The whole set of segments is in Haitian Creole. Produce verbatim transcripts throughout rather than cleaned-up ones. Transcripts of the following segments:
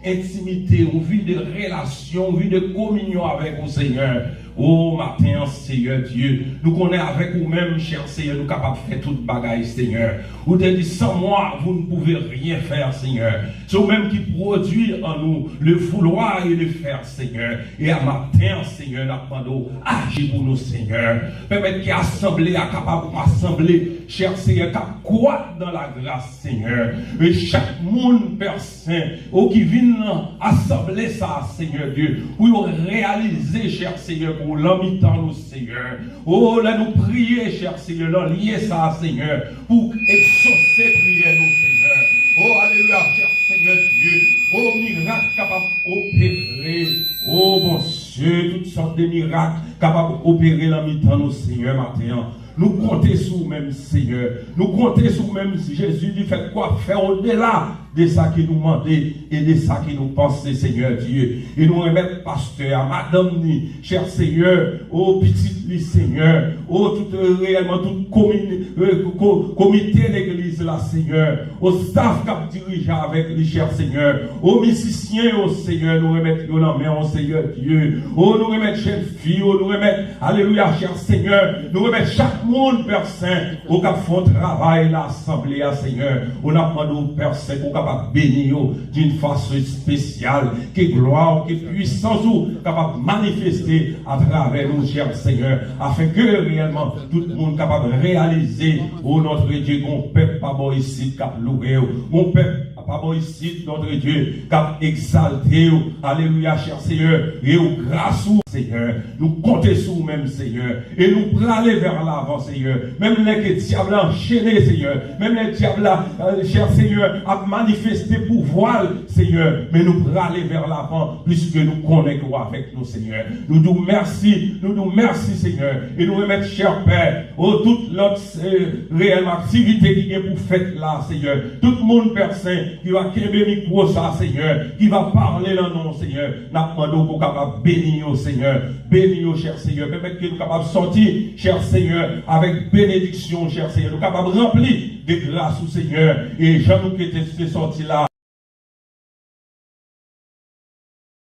entimite, yon vi de relasyon, yon vi de kominyon avèk ou, Senyè. O maten an, Senyè Dye, nou konnen avèk ou menm, chè Senyè, nou kapab fè tout bagay, Senyè. Ou te di, sans moi, vous ne pouvez rien faire, Senyè. Se ou menm ki pwodui an nou le vouloir et le faire, Senyè. E a maten an, Senyè, n ap mande w aji pou nou, Senyè. Pèmèt ke asanble a kapab yon asanble, chè Senyè, k ap kwat nan lagras, Senyè. E chak moun, Pè Sen, ou ki vin nan asanble sa a, Senyè Dye, pou yo reyalize, chè Senyè, ke w nan mitan nou, Senyè. O, lè nou priye, chè Senyè, nan lye sa a, Senyè, pou eksose priyè nou, Senyè. O, alelouya, chè Senyè Dye. O, mirak kapab opere. O, Bondye, tout sòt de mirak kapab opere nan mitan nou, Senyè, maten an. Nou konte sou ou menm, Senyè. Nou konte sou ou menm, Jezi, du fait ke w ap fè odela de sa ke nou mande e de sa ke nou panse, Senyè Dye. E nou remèt pastè a, madanm ni, chè Senyè, o pitit li, Senyè, o tout, e, reyèlman tout komi-, e, ko-, komite legliz la, Senyè, o staf k ap dirije avèk li, chè Senyè, o mizisyen yo, Senyè, nou remèt yo nan men w, Senyè Dye. O, nou remèt jèn fi yo, nou remèt, alelouya, chè Senyè, nou remèt chak moun, Pè Sen, ou k ap fè yon travay nan asanble a, Senyè. Ou n ap mande w, Pè Sen, pou w kapab beni yo d'une façon spéciale. Ke glwa w, ke pwisans ou kapab manifeste atravè nou, chè Senyè, afin ke reyèlman tout moun kapab reyalize, o notre Dieu, gon pèp pa bò isit k ap louwe w, gon pèp pa bò isit, notre Dieu, k ap egzalte w. Alelouya, chè Senyè, e w gras ou, Senyè. Nou konte sou ou menm, Senyè. E nou prale vè lavan, Senyè. Menm lè ke dyab la anchene, Senyè. Menm lè dyab la, e, chè Senyè, ap manifeste pouvwa l, Senyè. Men nou prale vè lavan, pliske nou konnen ke w avèk nou, Senyè. Nou di w mèsi, nou di w mèsi, Senyè. E nou remèt, chè Pè, o tout lòt, e, reyèlman aktivite ki gen pou fèt la, Senyè. Tout moun, Pè Sen, ki va kenbe mikwo sa, Senyè, ki va pale nan non w, Senyè. N ap mande w pou w kapab beni yo, Senyè. Beni yo, chè Senyè. Pèmèt ke nou kapab sòti, chè Senyè, avèk benediksyon, chè Senyè. Nou kapab ranpli de gras ou, Senyè. E jan nou te, te sòti la.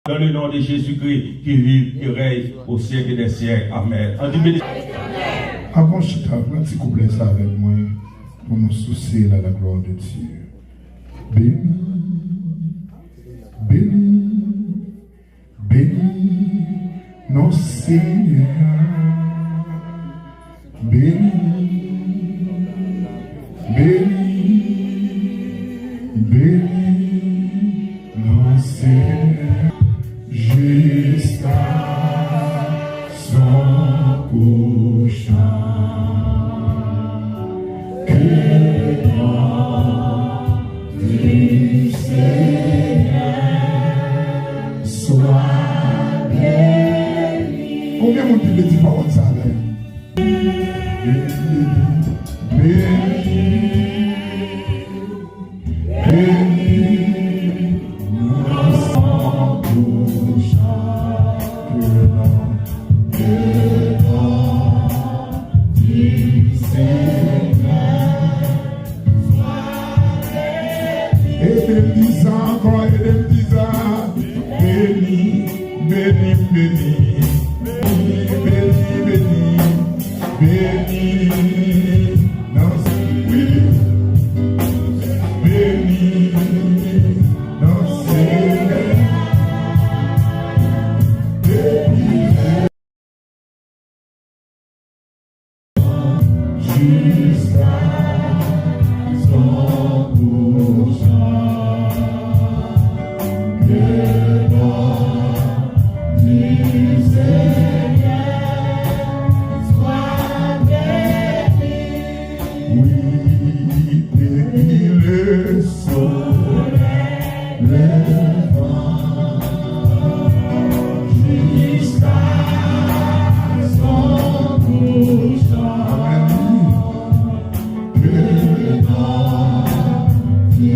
Dans le nom de Jésus-Christ qui vit et règne au siècle des siècles. Amen. Ann di beni. Avan w chita, pran ti kouplè sa avèk mwen pou nou souse la la gloire de Dieu. Béni, béni, béni, non Seigneur. Béni, béni, béni, non Seigneur, jusqu'à son couchant. Que ton du Seigneur soit béni. Konbyen moun ki vle di pawòl sa avè m? Béni, béni, béni, non Seigneur, que ton du Seigneur soit béni. Ede m di sa ankò, ede m di sa. Béni, béni, béni, béni, béni, béni, béni, non, wi, béni, non, Seigneur, béni. Jusqu'à son couchant, que ton du Seigneur soit béni. Oui, depuis le soleil levant jusqu'à son couchant, que ton du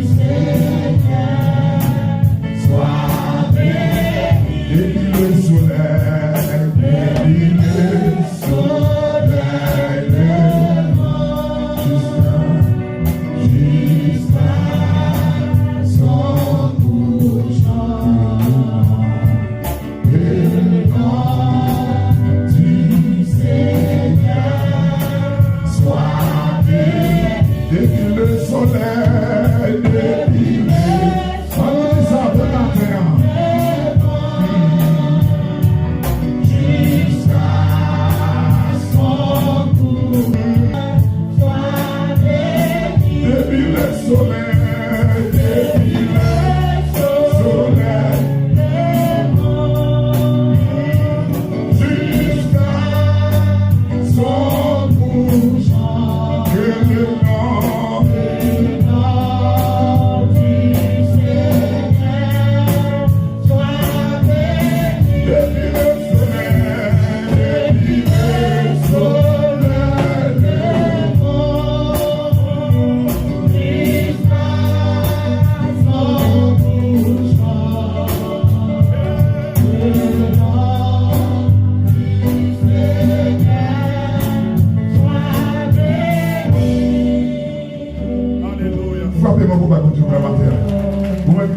Seigneur soit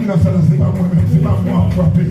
Nan sal la, se pa mwen menm, se pa mwen w ap frape.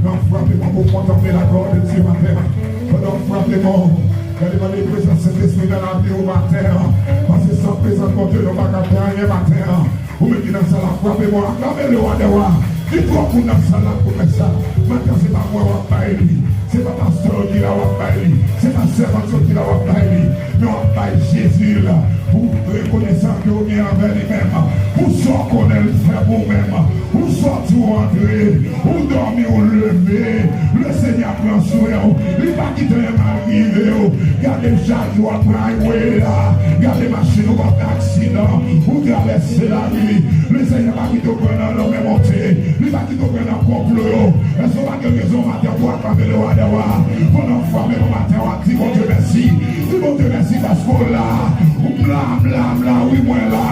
Men w ap frape mwen pou kontanple la glwa de Dye maten an. Pandan w ap frape mwen, gade, mande prezans Sentespri nan lavi w maten an. Paske san prezans Bondye, nou pa ka fè anyen maten an. Ou menm ki nan sal la, frape mwen, aklame le wa dè wa. Gen twòp moun nan sal la pou fè sa. Maten an, se pa mwen w ap bay li. Se pa pastè yo ki la w ap bay li. Se pa sèvant yo ki la w ap bay li. Men w ap bay Jezi l pou rekonesan ke w gen anvè li menm. Pou sa w konnen li fè pou ou menm. Ou sòti, ou antre, ou dòmi, ou leve. Lesenyè pran swen w. Li pa kite anyen mal rive w. Gade chaj ou ap highway la. Gade machin ou ap fè aksidan. Ou travèse lari. Lesenyè pa kite w pran nan lanmè monte. Li pa kite w pran nan konplo yo. Èske w pa gen rezon maten pou aklame le wa dè wa? Pandan w frape pou maten an, w ap di Bondye mèsi. Di Bondye mèsi paske w la. Ou m la, m la, m la, wi, mwen la.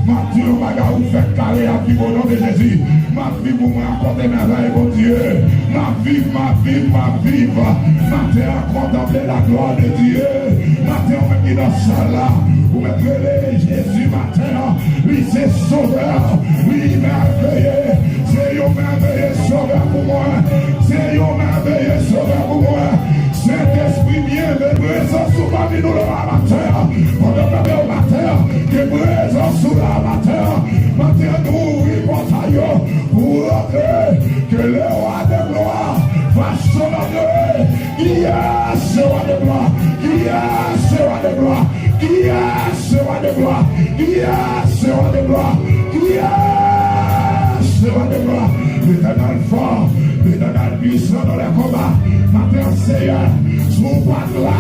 M ap di yon bagay, ou fèk kare ak viv o non de Jezi. M ap viv pou mwen akonte mèvèy Bondye. M ap viv, m ap viv, m ap viv. Maten an, kontanple la glwa de Dye. Maten an, ou mèt ki nan sal la. Ou mèt rele Jezi maten an. Li se Sovè, li mèveye. Se yon mèveye Sovè pou mwen. Se yon mèveye Sovè pou mwen. Sentespri byenveni, prezans ou pami nou la maten an. Pandan n ap maten an, ke prezans ou la maten an. Maten an, nou ouvri pòtay yo pou w rantre. Que le roi de gloire va s'honorer. Qui est ce roi de gloire? Qui est ce roi de gloire? Qui est ce roi de gloire? Qui est ce roi de gloire? Qui est ce roi de gloire? L'Éternel fort, l'Éternel puissant dans les combats. Maten an, Seyè, si w pa t la,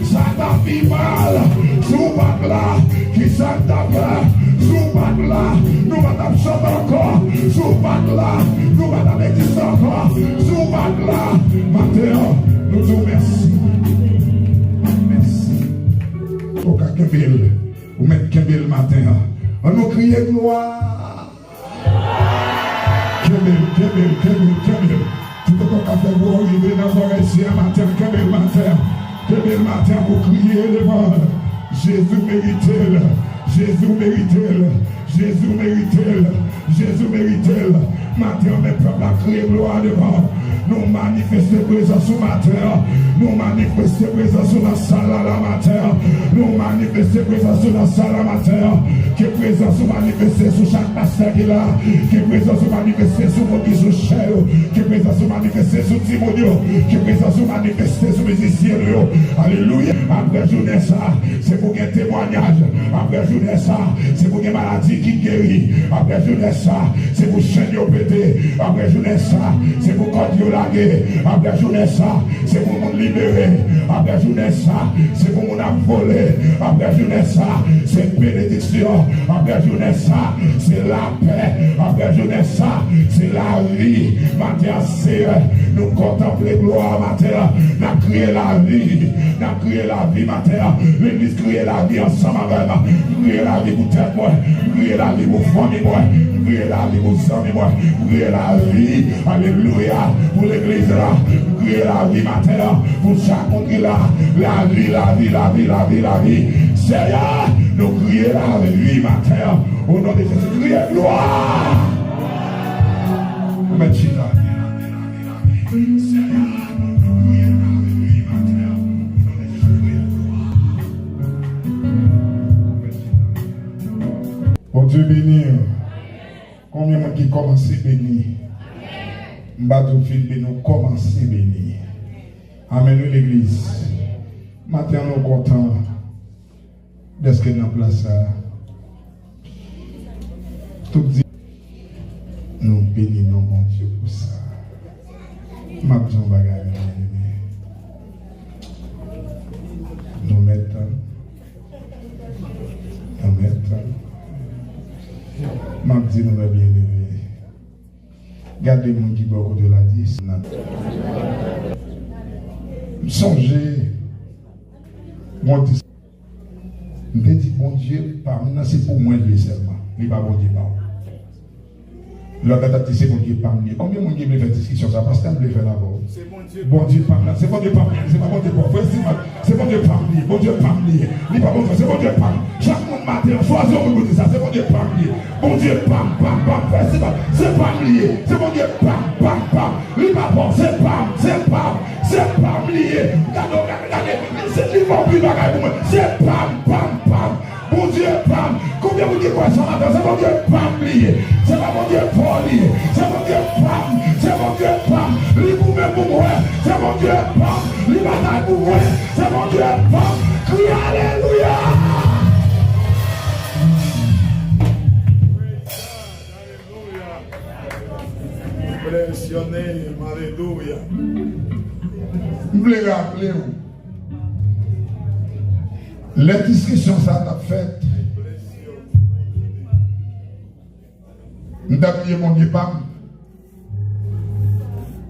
sa t ap pi mal. Si w pa t la, kisa n t ap fè? Si w pa t la, nou pa t ap chante ankò. Si w pa t la, nou pa t ap egziste ankò. Si w pa t la, maten an, nou di w mèsi. Mèsi. Ou ka kenbe l. Ou mèt kenbe l maten an. An nou kriye glwa. Kenbe l, kenbe l, kenbe l, kenbe l. Tout otan w ka fè bri rive nan zòrèy Seyè maten an, kenbe l maten an. Kenbe l maten an pou w kriye devan l. Jezi merite l. Jezi merite l. Jezi merite l. Jezi merite l. Maten an, men pèp la kriye glwa devan w. Nou manifeste prezans ou maten an. Nou manifeste prezans ou nan sal la, la maten an. Nou manifeste prezans ou nan sal la maten an. Ke prezans ou manifeste sou chak pastè ki la. Ke prezans ou manifeste sou moun ki sou chè yo. Ke prezans ou manifeste sou timoun yo. Ke prezans ou manifeste sou mizisyen nou yo. Alelouya. Apre jounen sa, se pou gen temwayaj. Apre jounen sa, se pou gen maladi ki geri. Apre jounen sa, se pou chenn yo pete. Apre jounen sa, se pou kòd yo lage. Apre jounen sa, se pou moun libere. Apre jounen sa, se pou moun ap vole. Apre jounen sa, se benediksyon. Apre jounen sa, se lapè. Apre jounen sa, se lavi. Maten an, Seyè, nou kontanple glwa maten an. N ap kriye lavi. N ap kriye lavi maten an. Legliz, kriye lavi ansanm avè m. M kriye lavi pou tèt mwen. M kriye lavi pou fanmi mwen. M kriye lavi pou zanmi mwen. M kriye lavi, alelouya, pou legliz la. M kriye lavi maten an pou chak moun ki la. Lavi, lavi, lavi, lavi, lavi. Seyè, nou kriye lavi maten an. O non de Jezi, kriye glwa. Ou mèt chita. Seyè, nou kriye lavi maten an. Bondye beni w. Konbyen moun ki kòmanse beni? M pa di w fin beni, w kòmanse beni. Amèn wi legliz. Maten an nou kontan dèske nan plas sa. Tout di, nou beni non Bondye pou sa. M ap di yon bagay, men, men, men. Nou mèt, nou mèt. M ap di nou, men, byeneme. Gade moun ki bò kote w la, di, nan. M sonje, mwen te M te di, Bondye pa m nan, se pou mwen l ye sèlman. Li pa Bondye pa w. Lòt la t ap di, "Se Bondye pa m li ye." Konbyen moun ki vle fè diskisyon sa? Pastè, m vle fè l avè w. Bondye pa m la, se Bondye pa m li ye, se pa Bondye pa w. Frè Simon, se Bondye pa m li ye, Bondye pa m li ye. Li pa Bondye, se Bondye pa m. Chak moun maten an, chwazi yon moun pou di sa, se Bondye pa m li ye. Bondye pa m, pa m, pa m. Frè Simon, se pa m li ye, se Bondye pa m, pa m, pa m. Li pa pa w, se pa m, se pa m, se pa m li ye. Gade, gade, gade, se li fè anpil bagay pou mwen. Se pa m, pa m, pa m. Bondye pa m. Konbyen moun ki kwè sa maten? Se Bondye pa m li ye. Se pa Bondye pa w li ye. Se Bondye pa m. Se Bondye pa m. Li goumen pou mwen. Se Bondye pa m. Li batay pou mwen. Se Bondye pa m. Kriye alelouya! Bless your name. Alelouya. M vle raple w, lè diskisyon sa a t ap fèt, m t ap di Bondye pa m,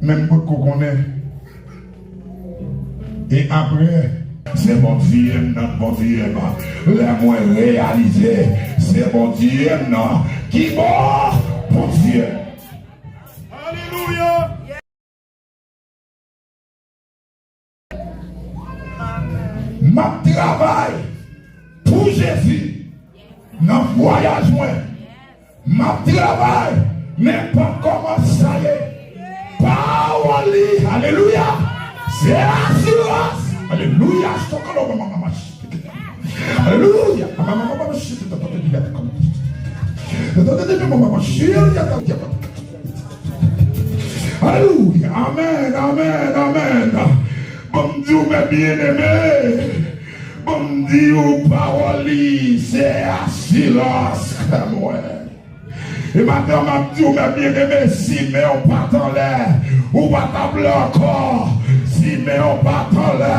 men m potko konnen. E apre, se Bondye m nan, Bondye m. Lè mwen reyalize, se Bondye m nan ki bon Bondye. Alelouya! M ap travay pou Jezi nan vwayaj mwen. M ap travay, nenpòt kòman sa ye. Pawòl li, alelouya, se asirans. Alelouya, alelouya. Alelouya, amèn, amèn, amèn. Ban m di w, mè byeneme, ban m di w, pawòl li se asirans mwen. E maten an, m ap di w, mè byeneme, si men w pa t anlè, ou pa t ap la ankò. Si men w pa t anlè,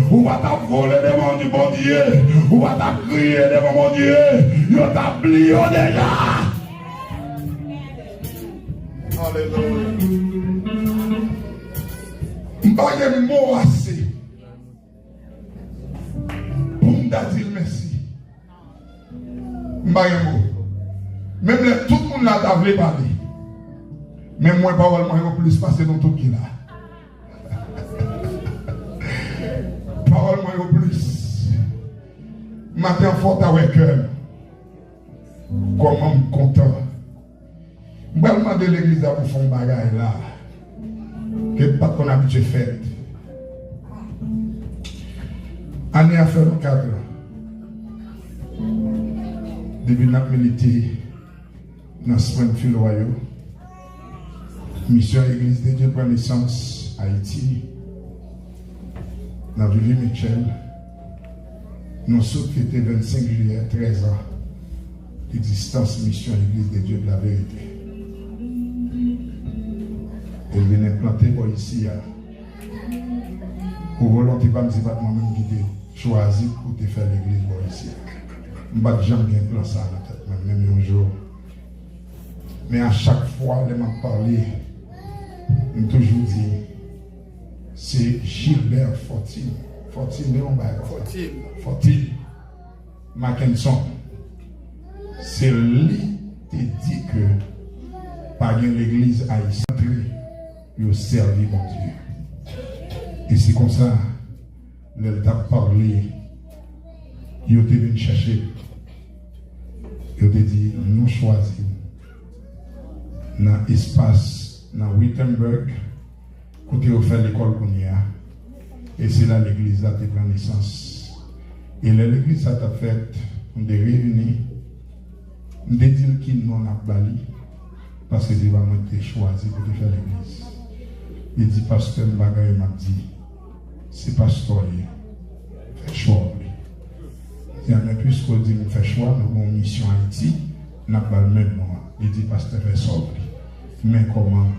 ou pa t ap vole devan Bondye, ou pa t ap kriye devan Bondye, yo t ap bliye w deja. Alelouya. M pa gen mo ase pou m ta di l mèsi. M pa gen mo. Menm lè tout moun la ta vle pale, men mwen, pawòl mwen yo plis pase nou tout ki la. Pawòl mwen yo plis. Maten an, fò w ta wè kè m. Kòman m kontan. M pral mande legliz la pou fè yon bagay la ke m pa t konn abitye fè. Ane a fè nou katran depi n ap milite nan Springfield, Ohio. Misyon Église de Dieu pran nesans Ayiti, nan Vivi Mitchell. Nou sot fete vennsenk jiyè, trèz an egzistans Misyon Église de Dieu de la Vérité. E l vin enplante bò isi a. Pou volonte pa m, se pa t mwen menm ki te chwazi pou te fè legliz bò isi a. M pa t janm gen plan sa nan tèt mwen, menm yon jou. Men a chak fwa lè m ap pale, m toujou di, se Gilbert Fortune. Fortune, yon bagay konsa. Fortune. Fortune Mackenson. Se li te di ke pa gen legliz ayisyen antre, yo sèvi Bondye. E se konsa, lè l t ap pale, yo te vin chèche l. Yo te di, "Nou chwazi w nan espas, nan Wittenberg, kote yo fè lekòl kounye a." E se la legliz la te pran nesans. E lè legliz sa t ap fèt, m te reyini, m te di l ki non n ap ba li, paske se pa mwen ki te chwazi pou te fè legliz. Li di, "Pastè, m pa gen anyen m ap di. Se pastè w ye. Fè chwa w vle." Li di, "A, men piske w di m fè chwa, nou gen yon misyon Ayiti, n ap ba l menm non an." Li di, "Pastè, fè sa w vle." Men kòman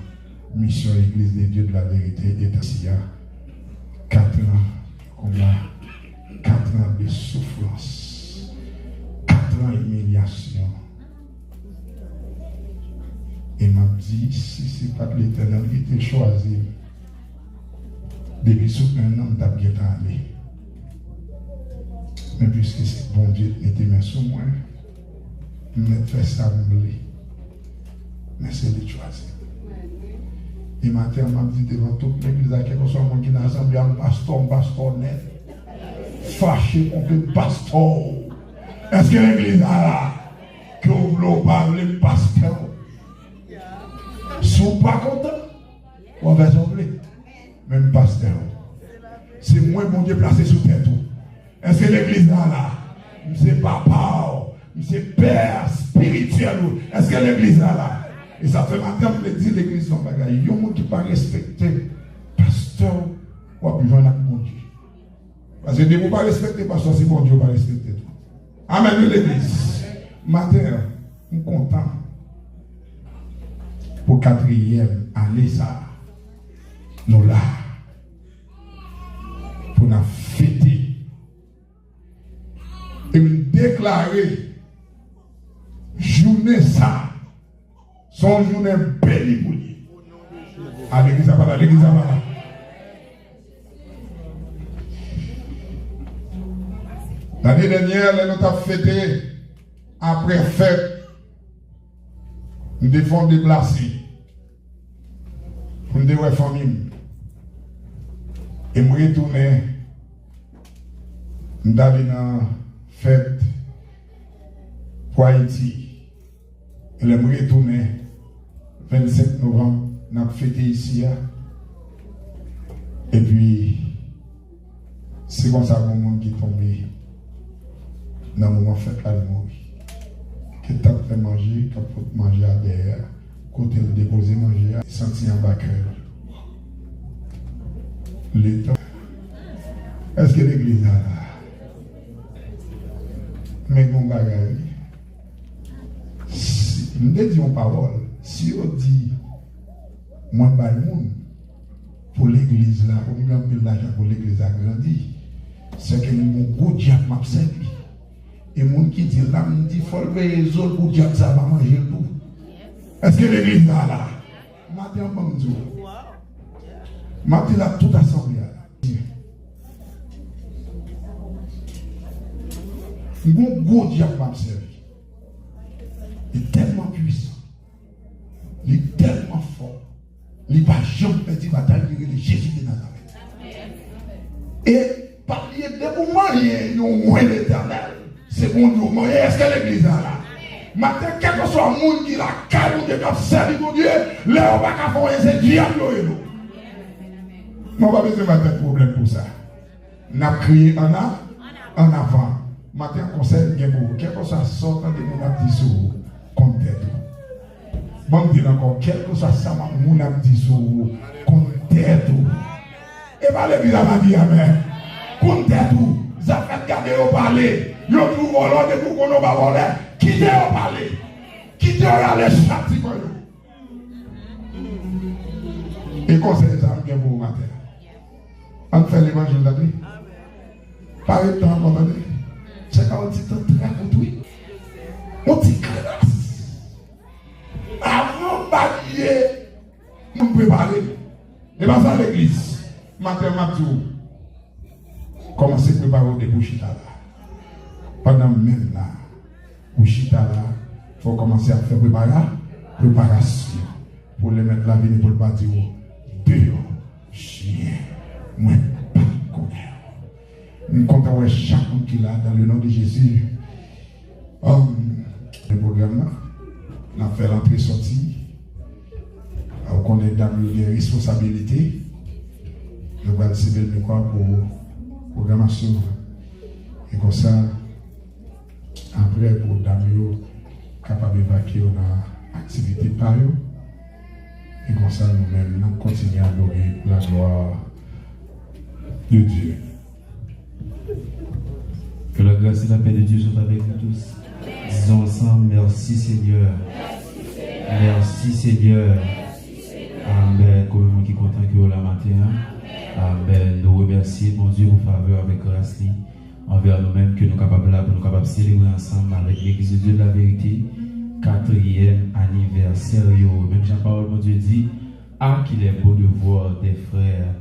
Misyon Église de Dieu de la Vérité est assis à quatre ans de combat, quatre ans de souffrance, quatre ans imilyasyon. E m ap di, si se pa t Letènèl ki te chwazi m, depi sou en an, m t ap gentan ale. Men piske se Bondye ki mete men sou mwen, m mèt fè sa m vle. Men se li k chwazi. E maten an, m ap di devan tout legliz la, kèlkeswa moun ki nan asanble a, m pastè, m pastè nèt. Fache kont pastè. Èske legliz la la? Ke w vle w pa vle, m pastè w. Si w pa kontan, w a fè sa w vle. Men m pastè w. Se mwen Bondye plase sou tèt ou. Èske legliz la la? M se papa w. M se pè espirityèl ou. Èske legliz la la? E sa fè maten m vle di legliz yon bagay. Yon moun ki pa respekte pastè w, w ap jwenn ak Bondye. Paske depi w pa respekte pastè, se Bondye w pa respekte tou. Amèn, wi, legliz. Maten an, m kontan pou katriyèm ane sa a. Nou la. Pou n ap fete. E m deklare jounen sa a, se yon jounen beni pou li. A, legliz la pa la, legliz la pa la. Lane dènyè, lè nou t ap fete, apre fèt, m te fè yon deplase pou m te wè fanmi m. E m retounen, m t ale nan fèt pou Ayiti. E lè m retounen, vennsenk novanm, n ap fete isi a. Epi, se konsa gen yon moun ki tonbe nan moman fèt la, li mouri. Ki t ap fè manje, k ap pot manje a dèyè, kote l depoze manje a, li santi anba kè l. Letan. Èske legliz la la? Men gen yon bagay, wi. Si, m te di yon pawòl, si yo di, mwen bay moun pou legliz la, pou m gen anpil lajan pou legliz la grandi, se ke m gon gwo dyab m ap sèvi. E moun ki di l la, m di, fò l veye zo l pou dyab sa pa manje l tou. Èske legliz la la? Maten an, ban m di w. M ap di l ak tout asanble a. M gon gwo dyab m ap sèvi. Li tèlman pwisan. Li tèlman fò. Li pa janm pèdi batay, li rele Jezi de Nazarèt. E pa bliye, depi w manyen yon wen Letènèl, se Bondye w manyen. Èske legliz la la? Maten, kèlkeswa moun ki lakay Bondye, k ap sèvi Bondye, lè yo pa ka fè anyen, se dyab yo rele w. Non, pa bezwen ba tèt pwoblèm pou sa. N ap kriye ann a, ann avan. Maten an, konsèy m gen pou ou. Kèlkeswa sa w tande moun ap di sou ou, konn tèt ou. Ban m di l ankò, kèlkeswa sa moun ap di sou ou, konn tèt ou. E pa legliz la pa di amèn. Konn tèt ou. Zafè gade yo pale. Yo di w vòlè, depi w konnen w pa vòlè. Kite yo pale. Kite yo rale chak ti kò yo. E konsèy sa m gen pou ou maten an. Ann fè levanjil, tande. Pa ret tan ankò, tande. Tchèk a yon ti tan trè kout, wi. Yon ti kras. Avan m pa bliye, m prepare. E pa sa legliz. Maten an, m ap di w, kòmanse prepare w depi w chita la. Pandan menm la, ou chita la, fò w kòmanse ap fè prepara-, preparasyon. Pou lè mèt la vini, pou l pa di w, deyò, chyen, mwen pa t konnen w. M kontan wè chak moun ki la, dans le nom de Jésus. Um, pwogram nan, n ap fè l antre sòti. Ou konnen dam yo gen responsabilite. Yo pral sede l, je crois, pou pwogramasyon an. E konsa, apre, pou dam yo kapab evakye yo nan aktivite pa yo. E konsa, nou menm, n ap kontinye adore la gloire de Dieu. Que la grâce et la paix de Dieu soient avec nous tous. Disons ensemble, merci Seigneur. Merci Seigneur. Amen. Konbyen moun ki kontan ke yo la maten an? Amen. Nou remèsye Bondye pou favè avèk gras li anvè nou menm, ke nou kapab la pou nou kapab selebre ansanm avèk Legliz de Dieu de la Vérité katriyèm anivèsè yo. Menm jan pawòl Bondye di, ah, qu'il est beau de voir des frères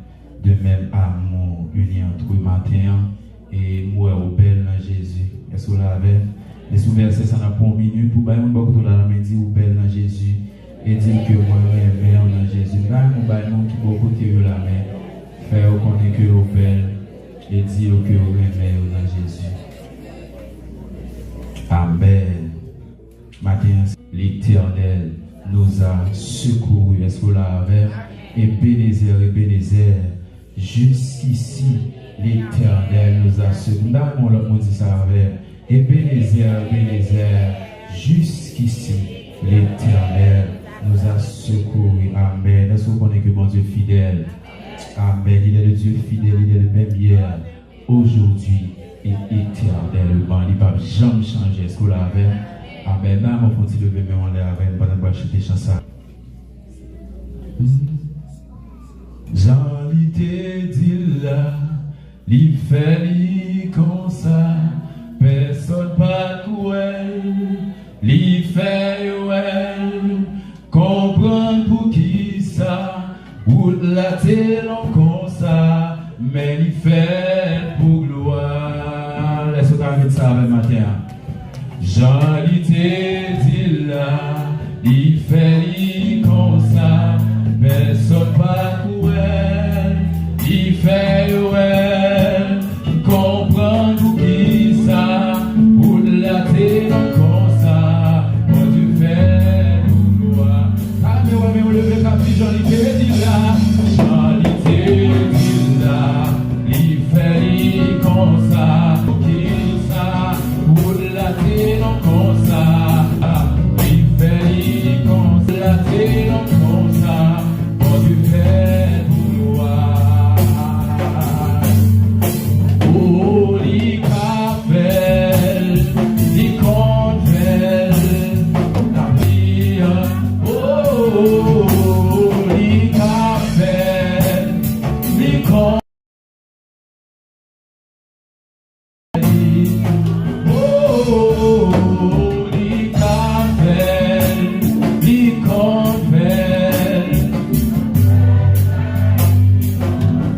de même amour unis entre eux maten an. E m wè ou bèl nan Jezi. Èske w la avè m? Men sou vèsè sa, n ap pran yon minit pou bay moun bò kote w la, men di ou bèl nan Jezi. E di l ke mwen renmen w nan Jezi. M ta renmen w bay moun ki bò kote w yo la men, fè yo konnen ke yo bèl, e di yo ke w renmen yo nan Jezi. Amèn. Maten an, L'Éternel nous a secourus. Èske w la avè m? Ebenezè, Ebenezè, jusqu'ici, l'Éternel nous a secourus. M ta renmen yon lòt moun di sa avè m. Ebenezè, Ebenezè, jusqu'ici, l'Éternel nous a secourus. Amèn. Èske w konnen ke Bondye fidèl? Amèn. Il est le Dieu fidèle, il est le même hier, aujourd'hui et éternellement. Li p ap janm chanje. Èske w la avè m? Amèn. Nan, mwen fè yon ti leve men w anlè avè m pandan n pral chante chan sa. Jan li te di l la, li fè li konsa, pèsonn pa t kwè l, li fè yo wè l, konprann poukisa wout la te long konsa, men li fè l pou glwa l. Èske w ta met sa avè m maten an? Jan li te di l la, li fè li konsa, pèsonn pa t kwè l, li fè yo wè l, konprann poukisa wout la te long konsa, Bondye fè l pou glwa l. Sa vle wè men w leve k ap di jan li te di l la. Jan li te di l la, li fè li konsa. Poukisa wout la te long konsa? Li fè li konsa, la te long konsa. Bondye fè l pou glwa l. O, li ka fè l, li konn fè l. Lavi an, o, li ka fè l, li konn fè l. O, li ka fè l, li konn fè l.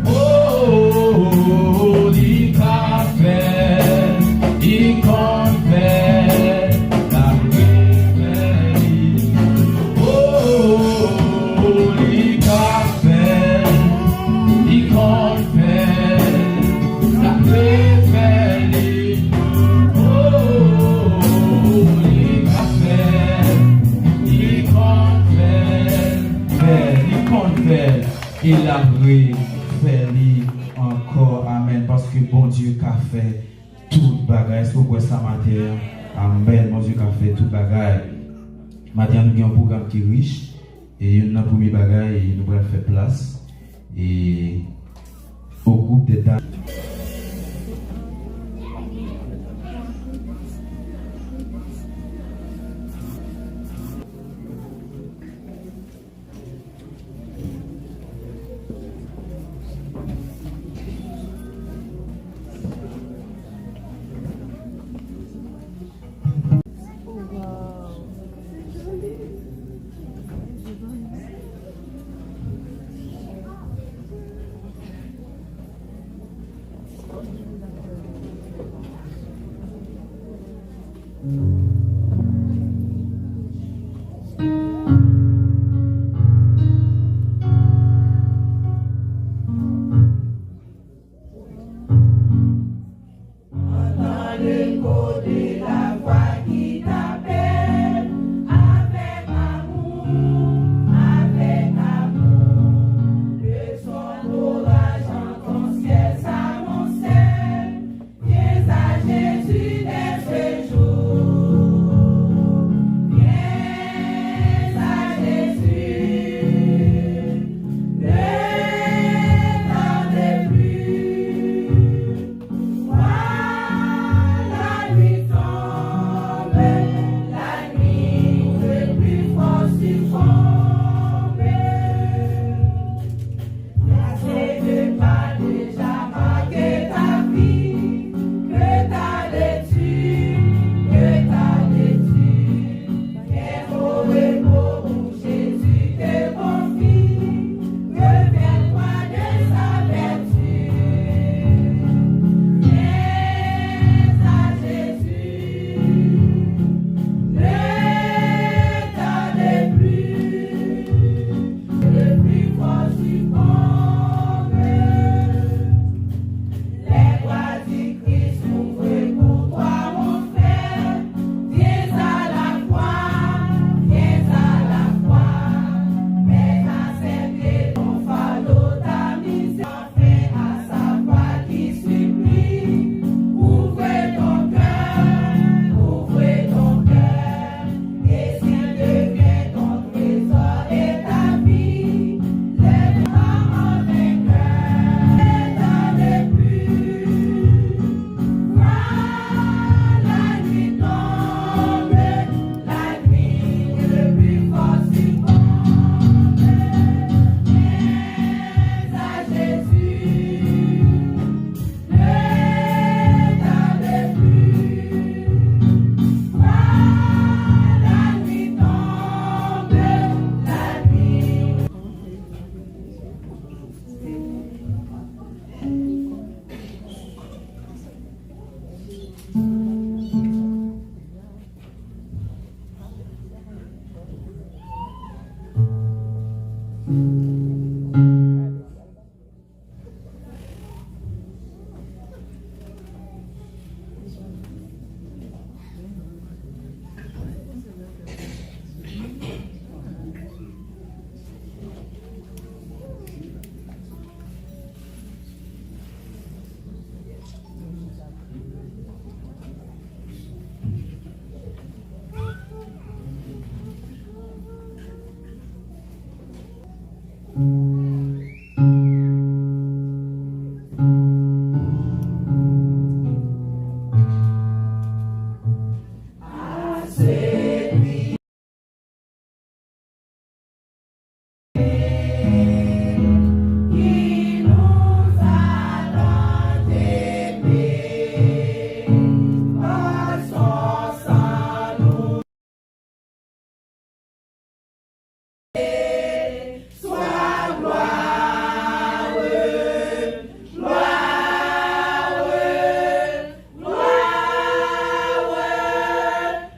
O, li ka fè l, li konn fè l, l ap refè li. O, li ka fè l, li konn fè l, l ap refè li. O, li ka fè l, li konn fè l, fè l, li konn fè l. E l ap refè li ankò. Amèn. Paske Bondye ka fè tout bagay. Èske w kwè sa maten an? Amèn. Bondye ka fè tout bagay. Maten an, nou gen yon pwogram ki rich. E youn nan premye bagay, e nou pral fè plas, e, au groupe des dames.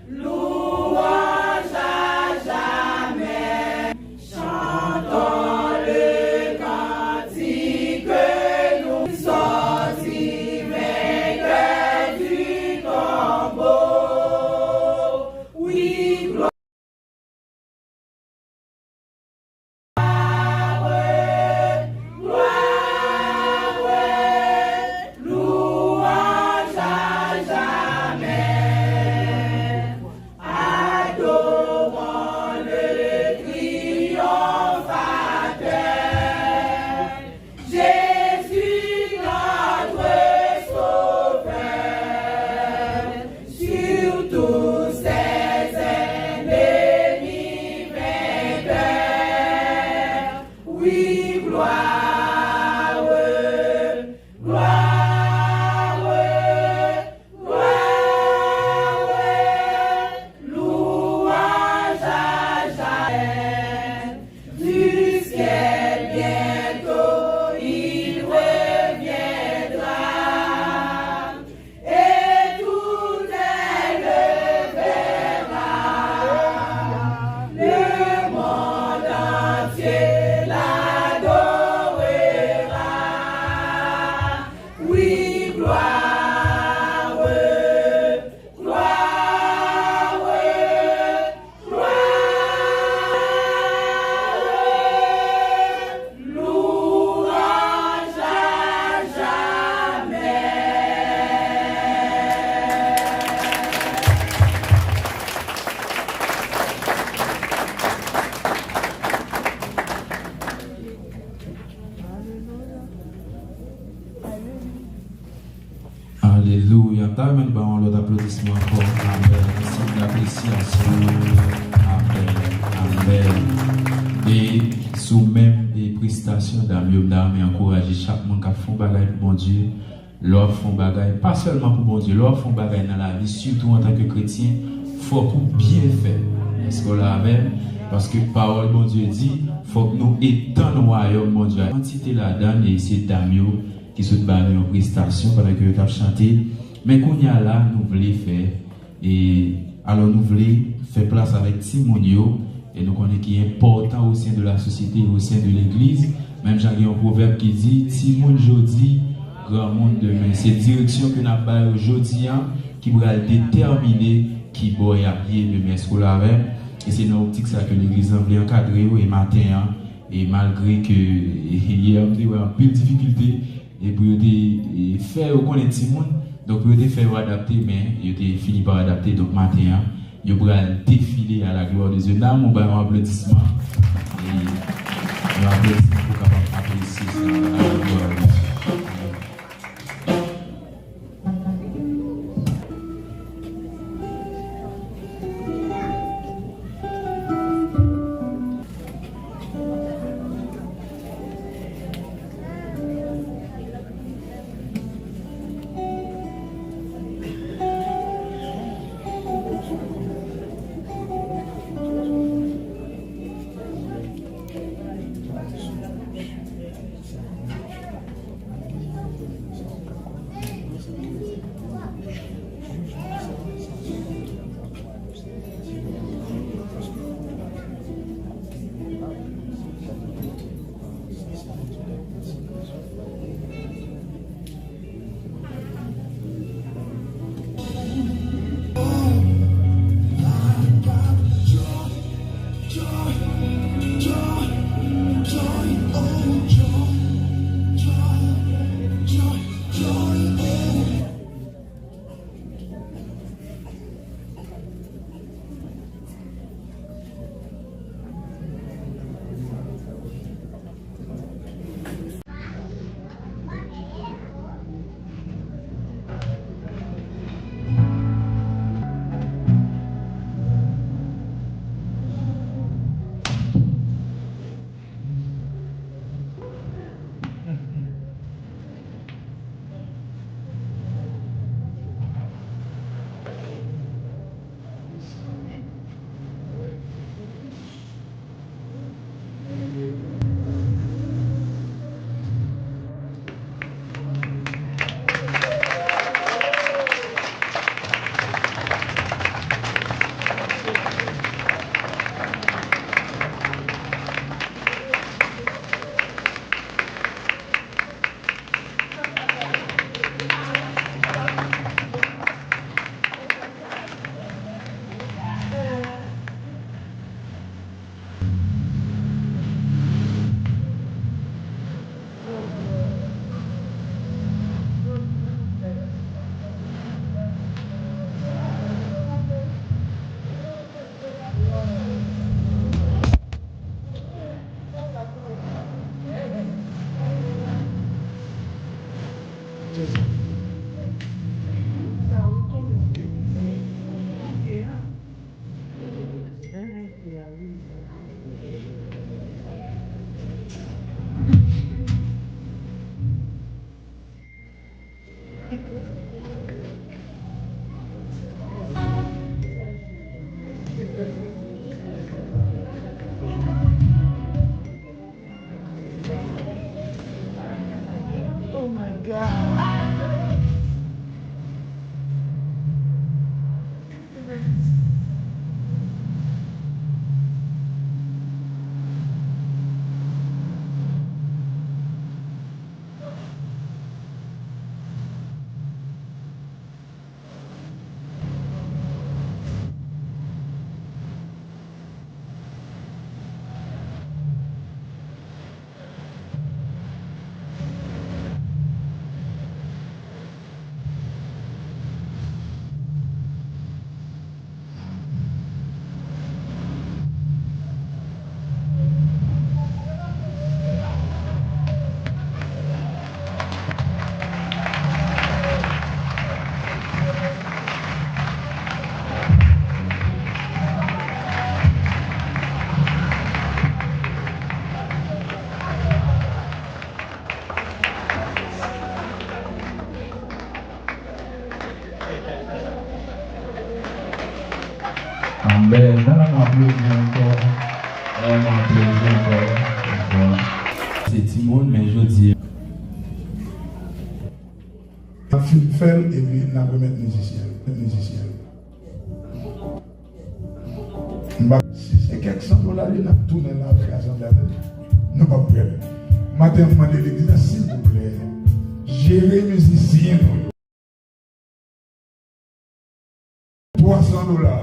Louange à jamais. Chantons le cantique que nous sortit vainqueurs du tombeau. Oui, gloire. Gloire, louange à jamais. Adorons le triomphateur. Jésus notre Sauveur, sur tous ses ennemis vainqueurs. Oui, gloire, gloire, gloire, louange à jamais. Du ciel bientôt il reviendra, et tout œil le verra. Le monde entier l'adorera. Oui, gloire, gloire, gloire, louange à jamais. Alelouya. Alelouya. M ta renmen nou ba yon lòt aplodisman ankò. Amèn. Yon siy dapresyasyon. Amèn. Amèn. E sou menm, e prestasyon dam yo, m ta renmen ankouraje chak moun k ap fè yon bagay pou Bondye. Lè w ap fè yon bagay, pa sèlman pou Bondye, lè w ap fè yon bagay nan lavi, sitou antanke kretyen, fòk ou byen fè. Èske w la avè m? Paske pawòl Bondye di, fòk nou etann wayòm Bondye a. Kantite ladan l, e se dam yo ki sot ba nou yon prestasyon pandan ke yo t ap chante. Men kounye a la, nou vle fè, e alò nou vle fè plas avèk timoun yo, e nou konnen ki enpòtan au sein de la société, au sein de l'église. Menm jan gen yon pwovèb ki di, timoun jodi, granmoun demen. Se direksyon ke n ap ba yo jodi a ki pral detèmine ki bò y ap ye demen. Èske w la avè m? E se nan optik sa ke legliz lan vle ankadre yo e maten an. E malgre ke, e, yè m te wè anpil difikilte, e pou yo te, e, fè yo konnen timoun, donk pou yo te fè yo adapte, men yo te fini pa adapte. Donk maten an, yo pral defile à la gloire de Dieu. N a yon ba yon aplodisman. E yon aplodisman pou kapab apresye sa à la gloire de Dieu. Oh my God. Amèn. Ann aplodi ankò. Ann aplodi ankò. Se timoun, men jodi a. N ap fin fè l, epi n ap remèt mizisyen, mizisyen. M pa, si se kèk san dola li, n ap tounen l avèk asanblè a. Nou p ap pran l. Maten an, m mande legliz la, silvouplè, jere mizisyen nou yo. Twa san dola.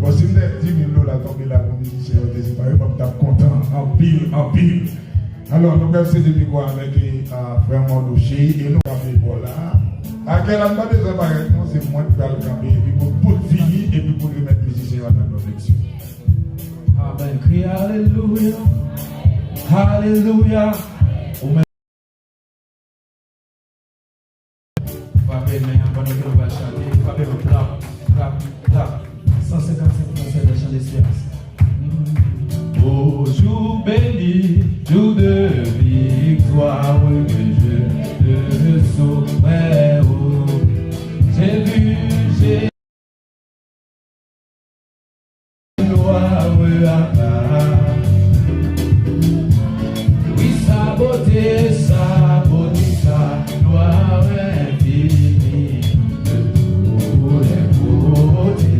Bon, si m te di mil dola tonbe la pou mizisyen yo te separe, bon, m t ap kontan anpil, anpil. Alò, nou pral sede mikwo avèk, e, a, frè Mardochée e nou kanpe bò la. Akèl la, m pa bezwen parèt non, se mwen k pral kanpe epi pou bout fini epi pou remèt mizisyen yo nan benediksyon. Amèn. Kriye alelouya. Alelouya. Ou menm. Frape men an pandan ke nou pral chante. Frape men, plap, plap, plap. San senkannsenk fransè de Chan Desperans. Aux jours bénis, jours de victoire, que je te souffre, oh. J'ai vu, j'ai Gloire à ta. Oui, sa bote, sa bote, sa gloire infinie de tous les côtés.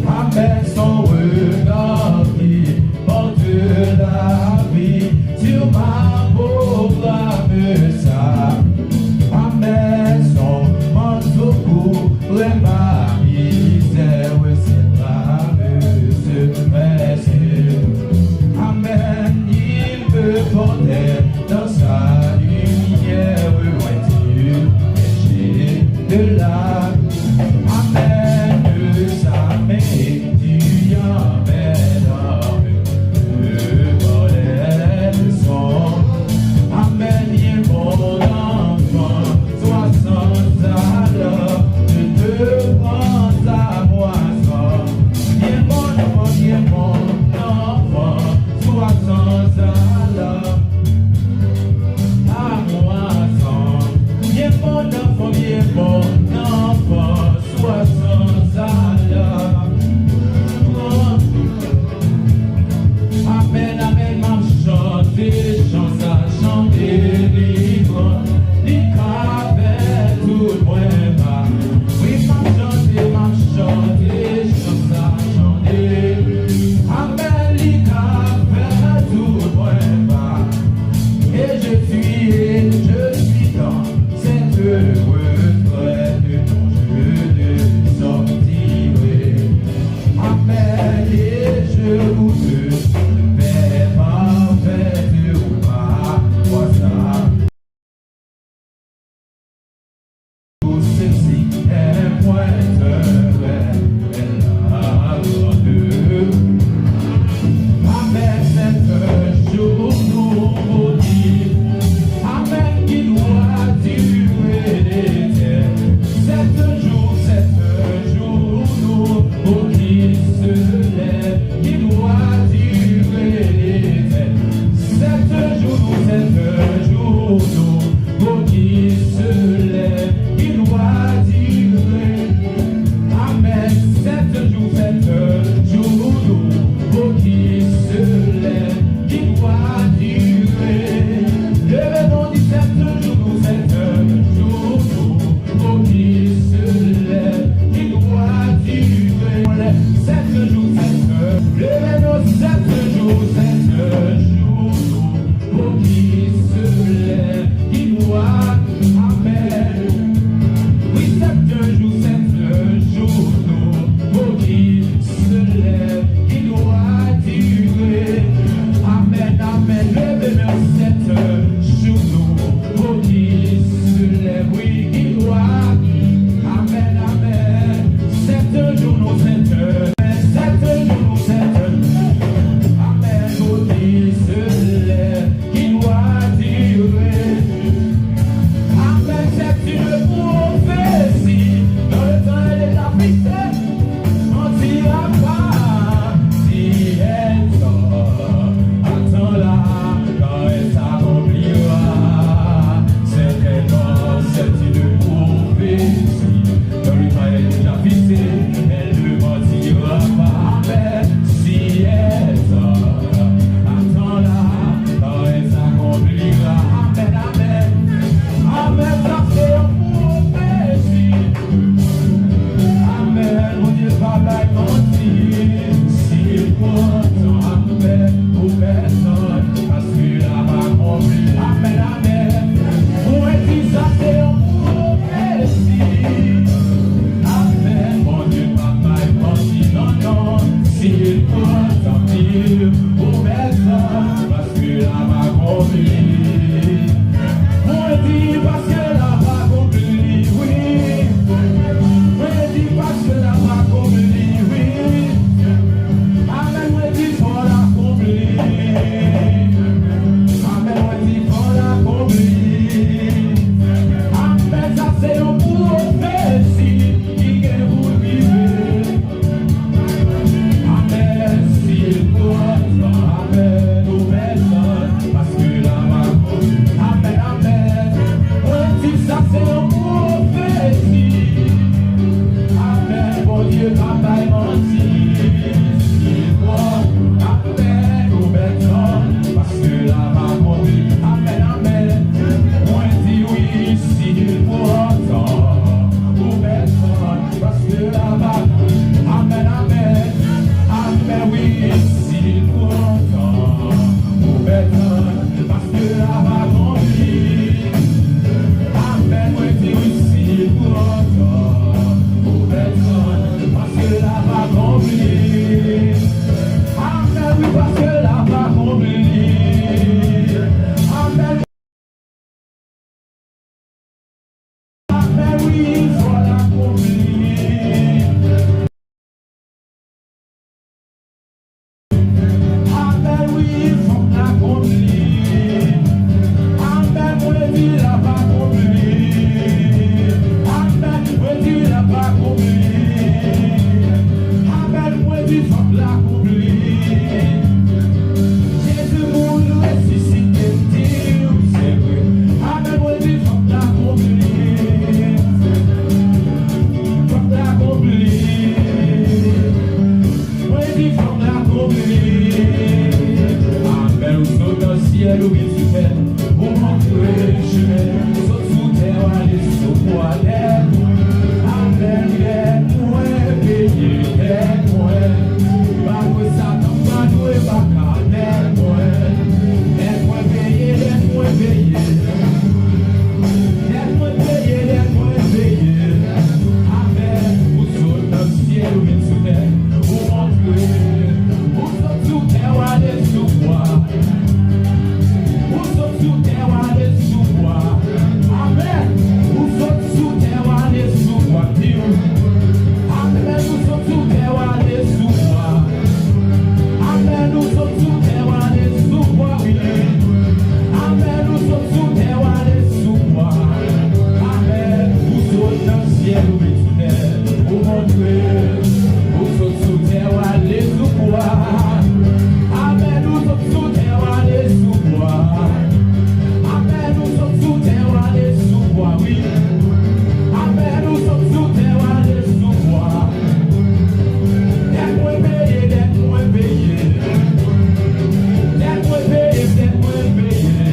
Amèn, son regard qui porte la vie sur ma pauvre âme, sa. Amèn, son manteau couvre ma misère, c'est là me serait sûr. Amèn, il me portait dans sa lumière, loin du péché de la. Amèn, sa men. Tu emmènes le volet de son Mwen di paske l ap akonpli, wi. Mwen di paske l ap akonpli, wi. Amèn, mwen di fò l akonpli. Amèn, mwen di fò l akonpli. Amèn, sa se yon pwofesi ki gen pou l rive. Amèn, si l pran tan, amèn, ou mèt tann, paske l ap akonpli. Amèn, amèn. Mwen di sa se yon pwofesi. Amèn, Bondye pa bay manti. Si l pran tan, amèn, ou mèt tann, paske l ap akonpli. Amèn, amèn. Mwen di wi, si l pran tan, ou mèt tann, paske l ap akonpli. Amèn, amèn. Amèn, wi, si l pran tan, ou mèt tann, paske l ap akonpli. Amèn, mwen di wi, si l pran tan, ou mèt tann, paske l ap akonpli. Amèn, wi, paske l ap akonpli. Amèn. Amèn, wi, fò l akonpli. Amèn, wi, fòk l akonpli. Amèn, mwen di l ap akonpli. Amèn, mwen di l ap akonpli. Amèn, mwen di fòk l akonpli. Jezi mouri, resisite, m di w se vre. Amèn, mwen di fòk l akonpli. Fòk l akonpli. Mwen di fòk l akonpli. Amèn, ou sot nan syèl, ou vin sou tè. Ou montre chemen, sot sou tè, w ale sou kwa, tèt mwen. Amèn, dèt mwen peye, dèt mwen. Pa dwe Satan, pa dwe baka, dèt mwen. Dèt mwen peye, dèt mwen peye. Dèt mwen peye, dèt mwen peye. Amèn, ou sot nan syèl, ou vin sou tè. Ou montre, ou sot sou tè, w ale sou kwa. Ou sot sou tè, w ale sou kwa. Amèn. Ou sot sou tè, w ale sou kwa. Di w. Amèn. Ou sot sou tè, w ale sou kwa. Amèn. Ou sot sou tè, w ale sou kwa. Wi. Amèn. Ou sot sou tè, w ale sou kwa. Amèn. Ou sot nan syèl, ou vin sou tè. Ou montre, ou sot sou tè, w ale sou kwa. Amèn, ou sot sou tè, w ale sou kwa. Amèn, ou sot sou tè, w ale sou kwa, wi. Amèn, ou sot sou tè, w ale sou kwa. Dèt mwen peye, dèt mwen peye. Dèt mwen peye, dèt mwen peye.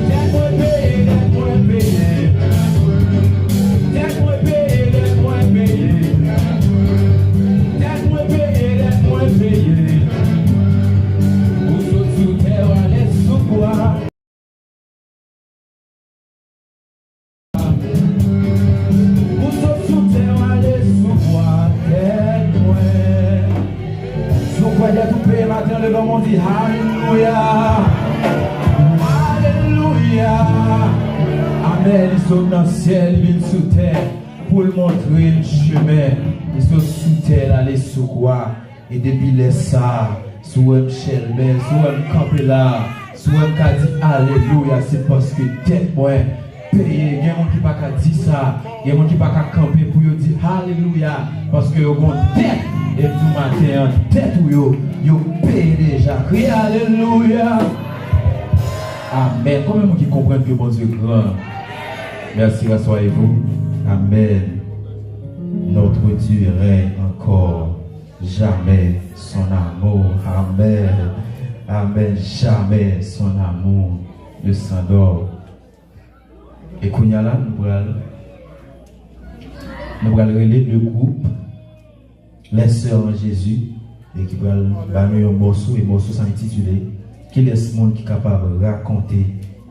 Dèt mwen peye, dèt mwen peye. Dèt mwen peye, dèt mwen peye. Dèt mwen peye, dèt mwen peye. Ou sot sou tè, w ale sou kwa. Ou sot sou tè, w ale sou kwa, tèt mwen. Si w kwè dèt ou peye maten an, leve men w, di alelouya. Alelouya. Amèn. Li sot nan syèl, li vin sou tè pou l montre n chemen. Li sot sou tè, l ale sou kwa. E depi lè sa a, si w wè m chèlbè, si w wè m kanpe la, si w wè m ka di alelouya, se paske dèt mwen peye. Gen moun ki pa ka di sa. Gen moun ki pa ka kanpe pou yo di alelouya, paske yo gon dèt. E m di w maten an, dèt ou yo, yo peye deja. Kriye alelouya. Amèn. Konbyen moun ki konprann ke Bondye gran? Merci, rasseyez-vous. Amen. Notre Dieu règne encore. Jamais son amour. Amen. Amen. Jamais son amour ne s'endort. E kounye a la, nou pral, nou pral rele le groupe Les Sœurs en Jésus, e ki pral ba nou yon mòso, e mòso sa entitile Kilès moun ki kapab rakonte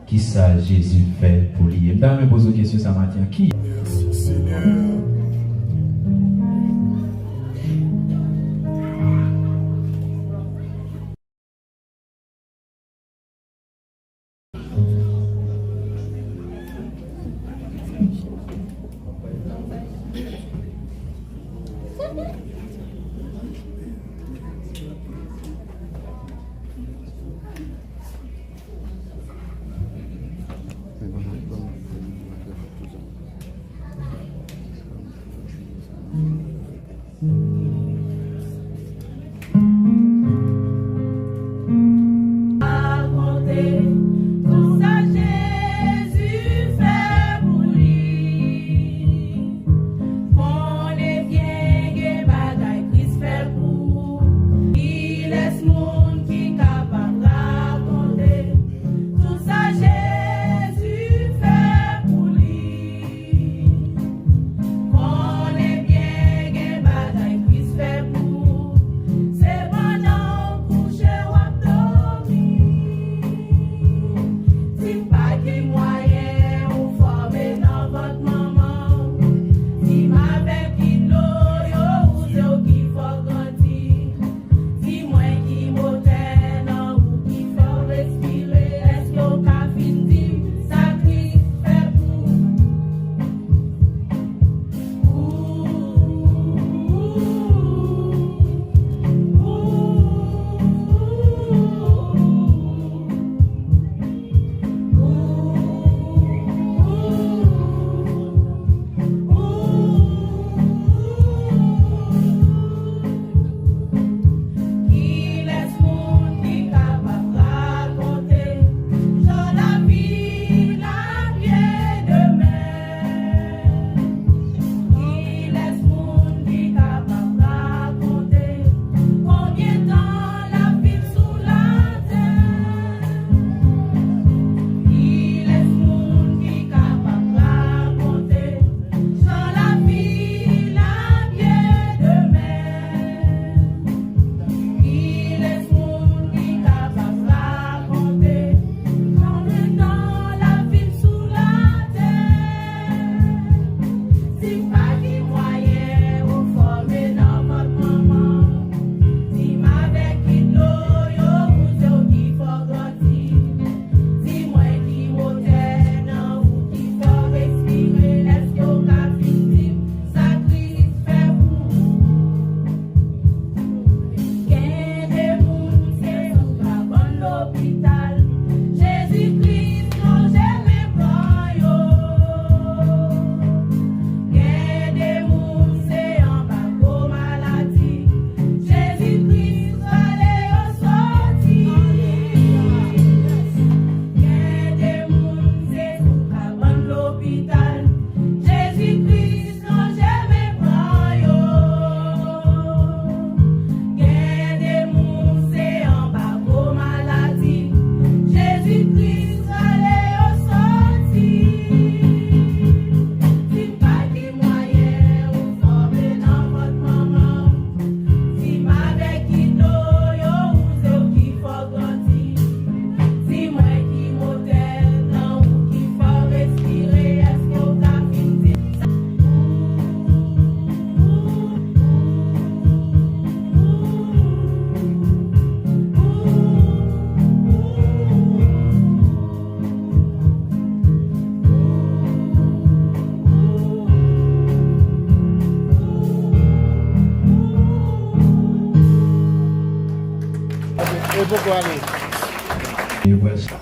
kisa Jezi fè pou li? E m ta renmen poze w kesyon sa maten an, ki... Mèsi, Senyè.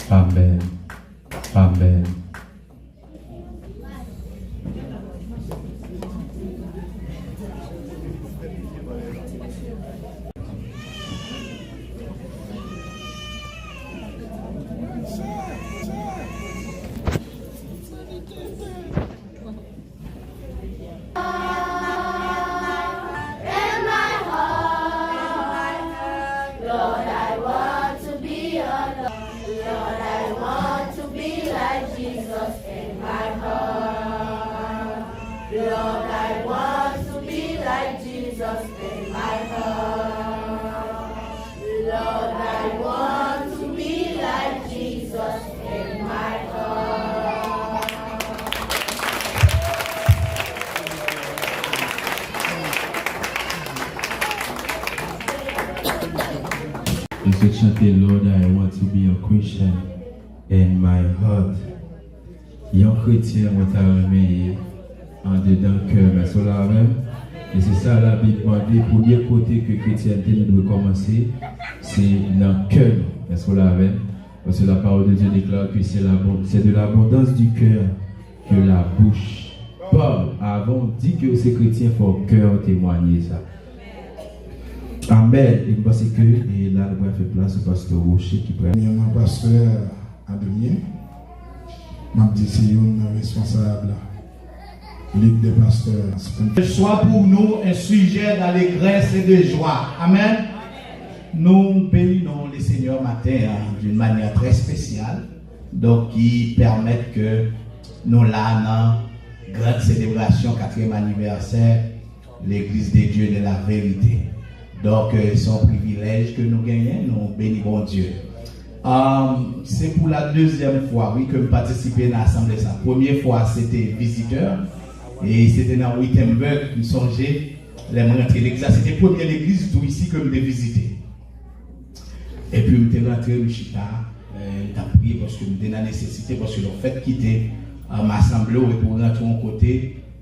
Amèn. Amèn. Li sot chante Lord, I want to be a Christian in my heart. Yon kretyen mwen ta renmen ye andedan kè m. Èske w la avè m? E se sa Labib mande, premye kote ke kretyènte nou dwe kòmanse, se nan kè nou. Èske w la avè m? Parce que la parole de Dieu déclare que c'est l'abon- c'est de l'abondance du cœur que la bouche parle. Avan w di ke w se kretyen, fò kè w temwanye sa. Amèn. E m panse ke e la nou pral fè plas pou pastè Rocher ki pral. Premyèman, pastè Adrien, m ap di se youn nan responsab lig dè pastè. Soit pour nous un sujet d'allégresse et de joie. Amen. Nou beni non le Seigneur maten an d'une manière très spéciale. Donk, ki pèmèt ke nou la nan gran selebrasyon katriyèm anivèsè Legliz de Dye de la Verite. Donk, euh, se yon privilèj ke nou genyen, nou beni Bondye. Um, se pou la dezyèm fwa, wi, ke m patisipe nan asanble sa. Premye fwa, se te vizitè, e se te nan Wittenberg, m sonje, lè m rantre legliz la, se te premye legliz tou isi ke m te vizite. Epi m te rantre, m chita, eh, m t ap priye paske m te nan nesesite, paske lè w fèk kite, um, asanble w epi w rantre yon kote,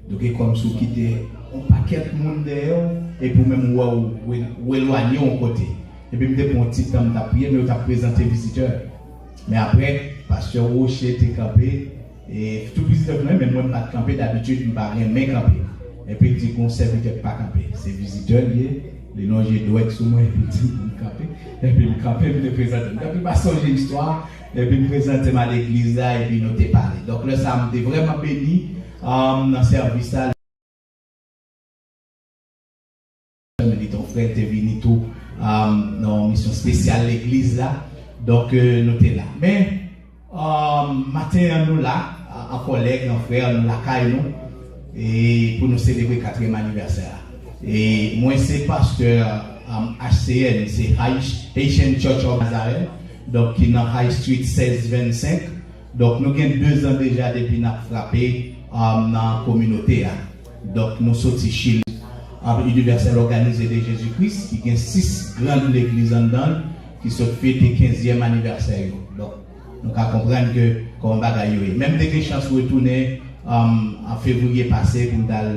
donk e kòmsi w kite yon pakèt moun dèyè w, epi w menm w wè w, w, w elwanye yon kote. Epi m te pran yon ti tan, m t ap priye, men yo t ap prezante vizitè. Men apre, pastè Rocher te kanpe, e tout vizitè k mwen, men mwen m pa t kanpe, dabitid m pa renmen kanpe. Epi l di, "Gon sèvitè k pa kanpe." Se vizitè l ye, li lonje dwèt sou mwen, epi l di m pou m kanpe. Epi m kanpe, m te prezante m. Epi m pa sonje istwa, epi m prezante m a legliz la, epi nou te pale. Donk, lè sa a, m te vrèman beni, um, nan sèvis la. Li te yon frè, te vini tou, um, nan yon misyon espesyal legliz la. Donk, euh, nou te la. Men, um, maten an, nou la, an, an kòlèg, an frè, nou lakay nou, e pou nou selebre katriyèm anivèsè a. E mwen, se pastè, um, H C N, se Haï- Haitian Church of Nazareth, donk, ki nan High Street sèz vennsenk. Donk, nou gen dezan deja depi n ap frape, um, nan kominote a. Donk, nou soti Chili. Um, Universel Organisé de Jésus-Christ, ki gen sis gran legliz anndan l, ki sot fete kenzyèm anivèsè yo. Donk, nou ka konprann ke kòman bagay yo ye. Men m te gen chans retounen, um, an fevriye pase pou m t al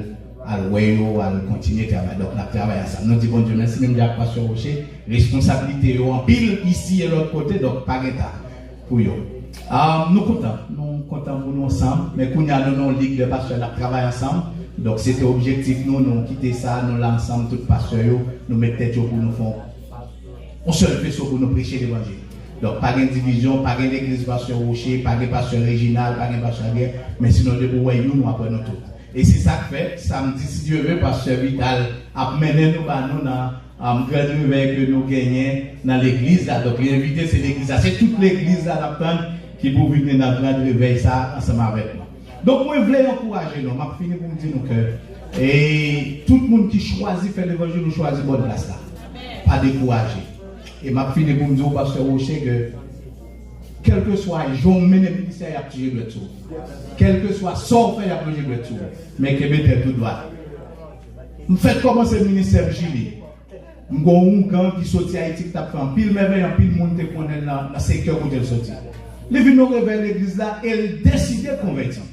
al wè yo, al kontinye travay. Donk, n ap travay ansanm. Nou di Bondye mèsi, menm jan ak pastè Rocher, responsablite yo anpil isi e lòt kote, donk pa gen tan pou yo. Ah, nou kontan. Nou kontan pou nou ansanm, men kounye a nou nan yon lig de pastè, n ap travay ansanm. Donk, se te objektif nou, nou kite sa, nou la ansanm, tout pastè yo, nou met tèt yo pou nou fè yon yon sèl veso pou nou preche levanjil. Donk, pa gen divizyon, pa gen legliz pastè Rocher, pa gen pastè Reginald, pa gen pastè Adrien, men sinon depi w wè youn, w ap wè nou tout. E se sa k fè, samdi, si Dye vle, pastè Vital ap mennen nou ba nou nan, um, gran revèy ke nou genyen nan legliz la. Donk, li envite se legliz la, se tout legliz la n ap tann ki pou vini nan gran revèy sa ansanm avèk nou. Donk, mwen vle ankouraje nou. M ap fini pou m di nou ke, e, tout moun ki chwazi fè levanjil, ou chwazi bòn plas la. Pa dekouraje. E m ap fini pou m di w, pastè Rocher, ke kèlkeswa jan w mennen ministè, y ap tire dwèt sou ou. Kèlkeswa sa w fè, y ap lonje dwèt sou ou. Men kenbe tèt ou dwat. M fèk kòmanse ministè m Chili. M gen yon ougan ki soti Ayiti ki t ap fè anpil mèvèy, anpil moun te konnen l nan, nan sektè kote l soti. Li vin nan revèy legliz la e l deside konvèti.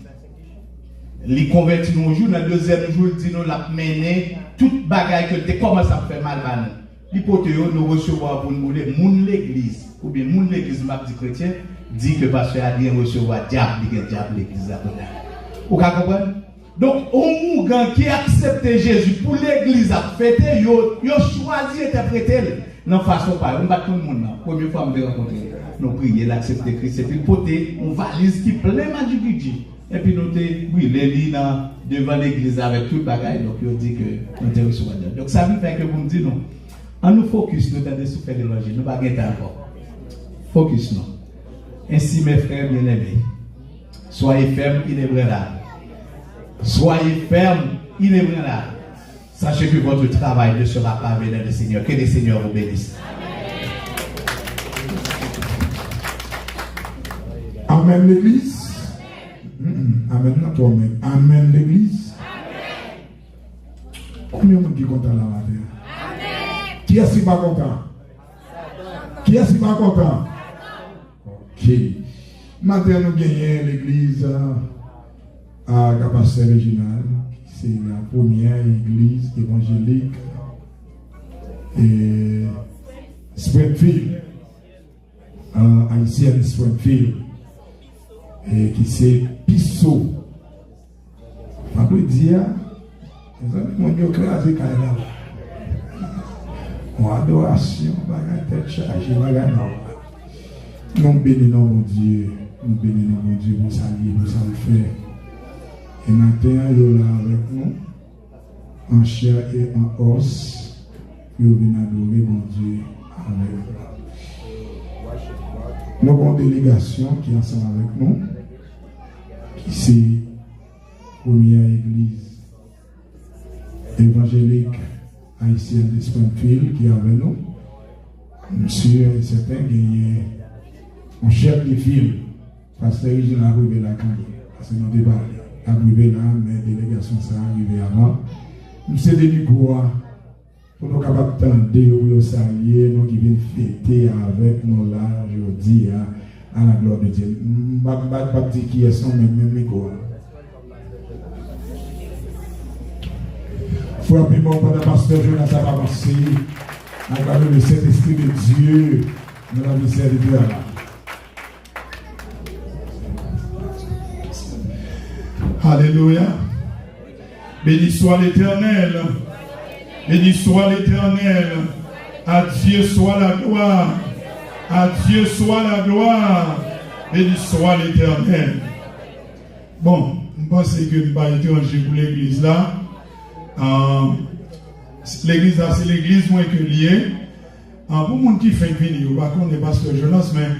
Li konvèti nou yon jou, nan dezyèm jou, l di nou l ap mennen tout bagay ke l te kòmanse ap fè mal ba nou. Ki pote yo, nou resevwa pou n boule. Moun legliz, oubyen moun legliz, m ap di kretyen, di ke pastè Adrien resevwa dyab, li gen dyab legliz la kounye a. Ou ka konprann? Donk, yon ougan ki aksepte Jezi pou legliz ap fete, yo, yo chwazi entèprete l nan fason pa yo. M pa t konn moun nan. Premye fwa m te rankontre l, nou priye, l aksepte Kris, epi l pote yon valiz ki plen madjigidji. Epi nou te brile li nan devan legliz la avèk tout bagay, donk yo di ke nou te resevwa dyab. Donk sa vin fè ke pou m di nou, ann nou fokis nou tande sou fè levanjil, nou pa gen tan ankò. Fokis nou. Ainsi, mes frères bien-aimés, soyez fermes, inébranlables. Soyez fermes, inébranlables. Sachez que votre travail ne sera pas vain dans le Seigneur. Que le Seigneur vous bénisse. Amèn, legliz. Mm, mm. Amèn nan twò mèg. Amèn, legliz. Konbyen moun ki kontan la maten? Kiyès ki pa kontan? Kiyès ki pa kontan? Ok. Maten an, nou genyen legliz a, a, a pastè Reginald, ki se la premyè legliz evanjelik e Springfield, a, ayisyèn Springfield, e ki se Piso. Vandredi a, mezanmi, moun yo kraze kay la. Yon adorasyon, bagay tèt chaje, bagay nòmal. Nou beni non Bondye, nou beni non Bondye pou sa l ye, pou sa l fè. E maten an, yo la avèk nou, an chè e an òs, pou yo vin adore Bondye avèk nou. Nou gen yon delegasyon ki ansanm avèk nou, ki se premyè legliz evanjelik ayisyèn de Springfield ki avè nou. M si e sèten genyen yon chèf de fil, pastè Reginald ap rive la kanmenm, paske nou te pale. L ap rive la, men delegasyon sa a rive avan. M sede mikwo a, pou nou kapab tande yo, pou yo salye nou ki vin fete avèk nou la jodi a, à la gloire de Dieu. M pa, m pa, m pa di kiyès non, men men mikwo a. Frape mò pandan pastè Jonas ap avanse, à la gloire de Saint-Esprit de Dieu, nan lavi sèvitè a la. Alelouya. Béni soit l'Éternel. Béni soit l'Éternel. À Dieu soit la gloire. À Dieu soit la gloire. Béni soit l'Éternel. Bon, m panse ke m pa etranje pou legliz la. Ah, legliz la, se legliz mwen ke l ye. Ah, pou moun ki fenk vini, yo pa konnen pastè Jonas, men,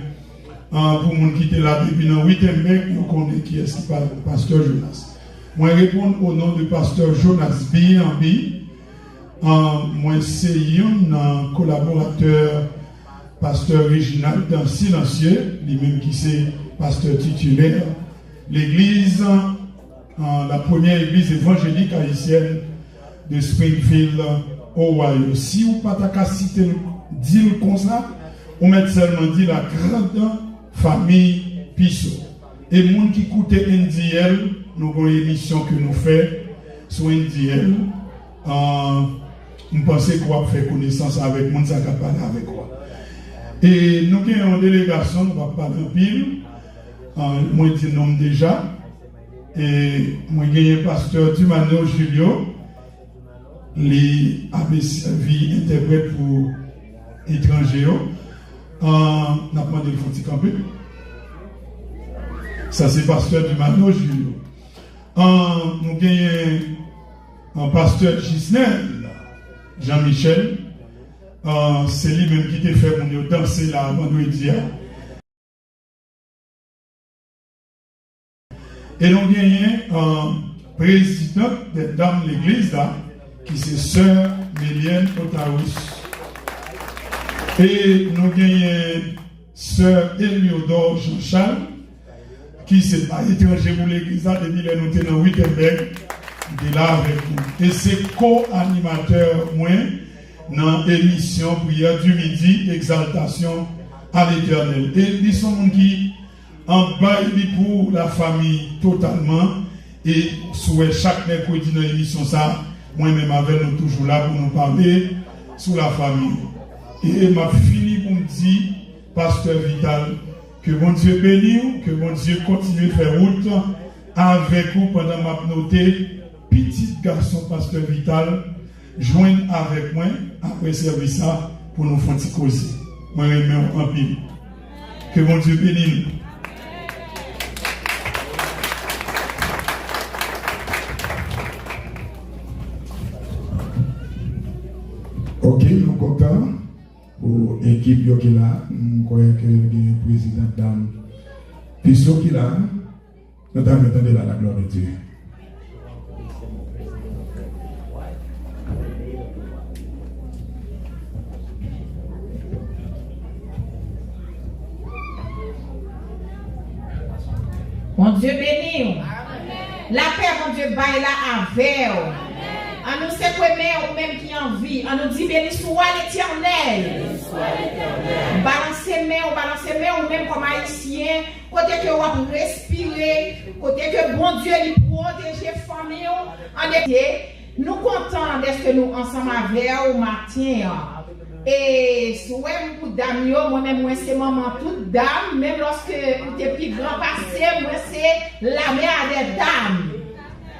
ah, pou moun ki te la depi nan Wittenberg, yo konnen kiyès ki pa, pastè Jonas. Mwen reponn o non de pastè Jonas Biyanbi. Ah, mwen se youn nan kolaboratè pastè Reginald Silencieux, li menm ki se pastè titilè legliz, ah, la premyè legliz evanjelik ayisyèn de Springfield, Ohio. Si w pa ta ka site l, di l konsa, ou mèt sèlman di la grande famille Piso. E moun ki koute N D L, nou gen yon emisyon ke nou fè sou N D L. Ah, m panse ke w ap fè konesans avèk moun sa k ap pale avèk ou a. E nou gen yon delegasyon, nou p ap pale anpil. Ah, mwen di non m deja. E mwen genyen pastè Dumano Julio, li ap sèvi entèprèt pou etranje yo. Ah, n ap mande l fè yon ti kanpe. Sa se pastè Dumano Julio. Ah, nou genyen, ah, pastè Gisnel Jean Michel. Ah, se li menm ki te fè moun yo danse la vandredi a. E nou genyen, ah, prezidant dè dam legliz la, ki se sè Melienne Otaus. E nou genyen sè Eliodor Jean Charles, ki se pa etranje pou legliz la, depi lè nou te nan Wittenberg, li te la avèk nou. E se ko-animatè mwen nan emisyon Prière du Midi, Exaltation à l'Éternel. E li se yon moun ki an bay li pou lafanmi totalman. E si w wè chak mèkredi nan emisyon sa, mwen menm avè l, nou toujou la pou nou pale sou la famiy. E m ap fini pou m di, Pastè Vital, ke Bondye beni w, ke Bondye kontinye fè wout avèk ou pandan m ap note pitit gason Pastè Vital jwenn avèk mwen apre sèvis la pou nou fè yon ti koze. Mwen renmen w anpil. Ke Bondye beni nou. Ok, nou kontan pou ekip yo ki la. M kwè ke gen prezidan dam Piso ki la. Nou ta vle tande la, la gloire de Dieu. Bondye beni w. Lapè Bondye bay la avè w. Annou sekwe men ou menm ki an vi. Annou di, beni swa Letènèl. Balanse men w, balanse men ou menm kòm Ayisyen. Kote ke w ap respire, kote ke Bondye li pwoteje fanmi w, an de-, nou kontan dèske nou ansanm avè w maten an. E swè m pou dam yo, mwen menm mwen se manman tout dam, menm lòske ou te pi gran pase m, mwen se la mère des dames.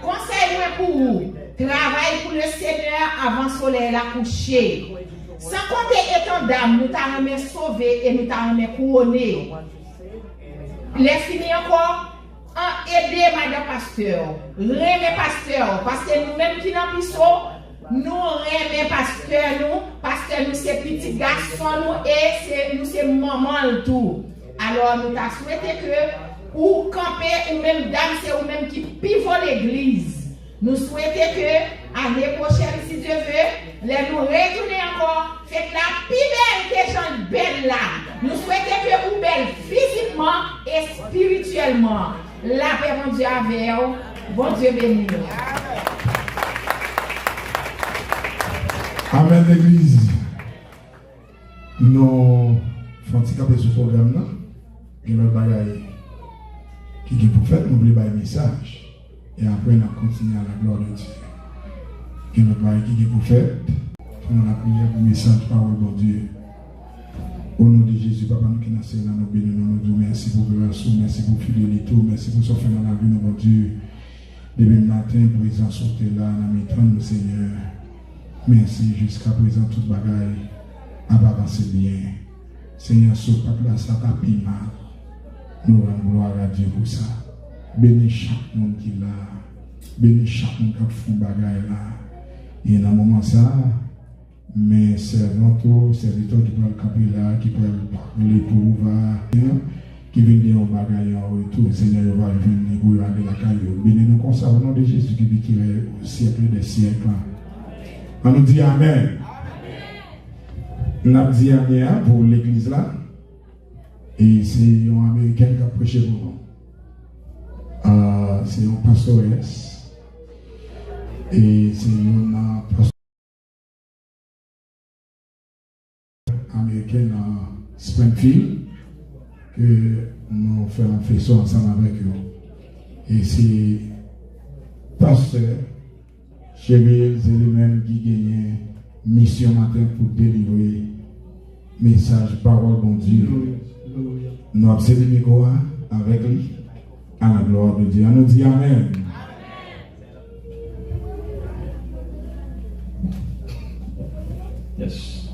Konsèy mwen pou ou, travay pou Lesenyè avan solèy la kouche. San konte etan dam, nou ta renmen sove e nou ta renmen kouwone. Lè fini ankò, an ede madan pastè, renmen pastè, paske nou menm ki nan Piso, nou renmen pastè nou, pastè nou se pitit gason nou e se, nou se manman l tou. Alò, nou ta swete ke ou kanpe, ou menm dam, se ou menm ki pi vo legliz. Nou swete ke ane pwochèn, si Dye ve, lè nou retounen ankò, fèt la pi bèl ke jan l bèl la. Nou swete ke ou bèl fizikman, espirityèlman. Lapè Bondye avè w. Bondye beni w. Amèn, legliz. Nou fè yon ti kanpe sou pwogram nan. Gen lòt bagay ki gen pou fèt, nou vle bay mesaj. E apre, n ap kontinye à la gloire de Dieu. Gen lòt bagay ki gen pou fèt. Fè yon lapriyè pou mesaj pawòl Bondye. O non de Jezi, Papa nou ki nan syèl la, nou beni w, nou di w mèsi pou gras ou, mèsi pou fidelite w, mèsi pou sa w fè nan lavi nou, Bondye. Depi maten, prezans ou te la nan mitan nou, Senyè. Mèsi, jiskaprezan tout bagay ap avanse byen. Senyè, si w pa t la, sa ta pi mal. Nou rann glwa a Dye pou sa. Beni chak moun ki la. Beni chak moun k ap fè yon bagay la. E nan moman sa a, men sèvant ou, sèvitè w ki pral kanpe la, ki pral pale pou ou va, ki vin gen yon bagay an retou. Senyè, yo va jwenn li pou yo ale lakay yo. Beni nou konsa, o non de Jezi ki viv, ki rèy o syèk dè syèk. An nou di amèn. N ap di amèn an pou legliz la. E se yon amerikèn k ap preche pou nou. Ah, se yon pastores. E se yon, ah, pastores ameriken nan Springfield ke nou fè yon feso ansanm avèk yo. E se pastè Cheryl, se li menm ki genyen misyon maten pou delivre mesaj pawòl Bondye. Nou ap sezi mikwo a avèk li. À la gloire de Dieu. An nou di amèn. Yes.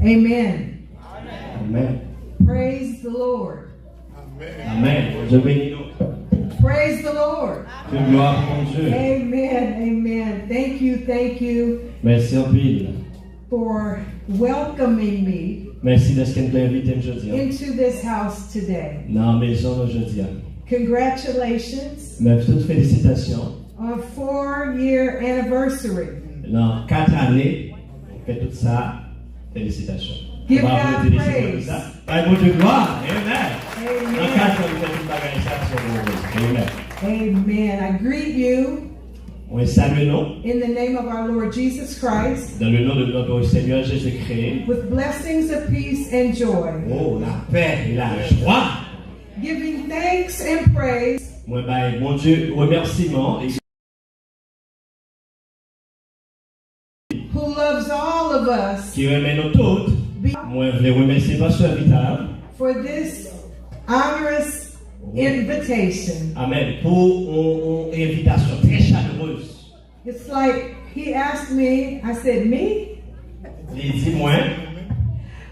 Amen. Amen. Praise the Lord. Amen. Bondye beni nou. Praise the Lord. Ke glwa pou Bondye. Amen. Amen. Thank you. Thank you. Mèsi anpil. For welcoming me Mèsi dèske n te envite m jodi a into this house today. Nan mezon nou jodi a. Congratulations Men tout felisitasyon on a four year anniversary. Nan kat ane, nou fè tout sa, felisitasyon. Give God praise. Bay Bondye glwa. Amen. Nan kat ane, nou fè tout bagay sa, se yon bon bagay. Amen. Amen. I greet you Mwen salye nou. In the name of our Lord Jesus Christ. Dans le nom de notre Seigneur Jésus-Christ. With blessings of peace and joy. Oh, la paix et la joie. Giving thanks and praise. Mwen bay Bondye remèsiman e us ki renmen nou tout. Be- Mwen vle remèsye Pastè Vital for this onerous invitation. Amèn. Pou yon, yon envitasyon trè chalerez. It's like he asked me, I said, "Me?" Li di mwen.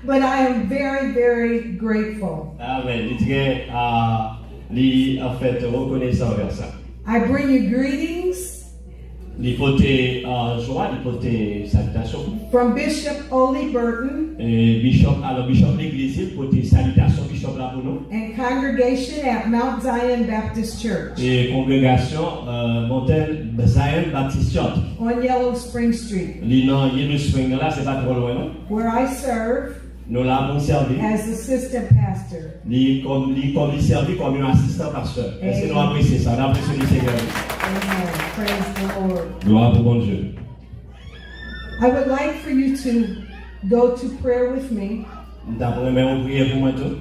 But I am very, very grateful. Amèn. Li trè, ah, li, anfèt, rekonesan anvè sa. I bring you greetings Li pote, ah, jwa, li pote salitasyon. From Bishop Ole Burton E Bishop, alò, Bishop legliz, li pote salitasyon Bishop la pou nou. And congregation at Mount Zion Baptist Church E kongregasyon, ah, Mountain Zion Baptist Church. On Yellow Spring Street. Li nan Yellow Spring la, se pa twò lwen, non. Where I serve Nou la pou n sèvi. As assistant pastor. Li kòm, li kòm li sèvi kòm yon asistan pastè. Èske nou Amen. Apresye sa? Nou apresye li, Senyè. Amen. Praise the Lord. Glwa pou Bondye. I would like for you to go to prayer with me. M t ap renmen ou priye pou mwen tou.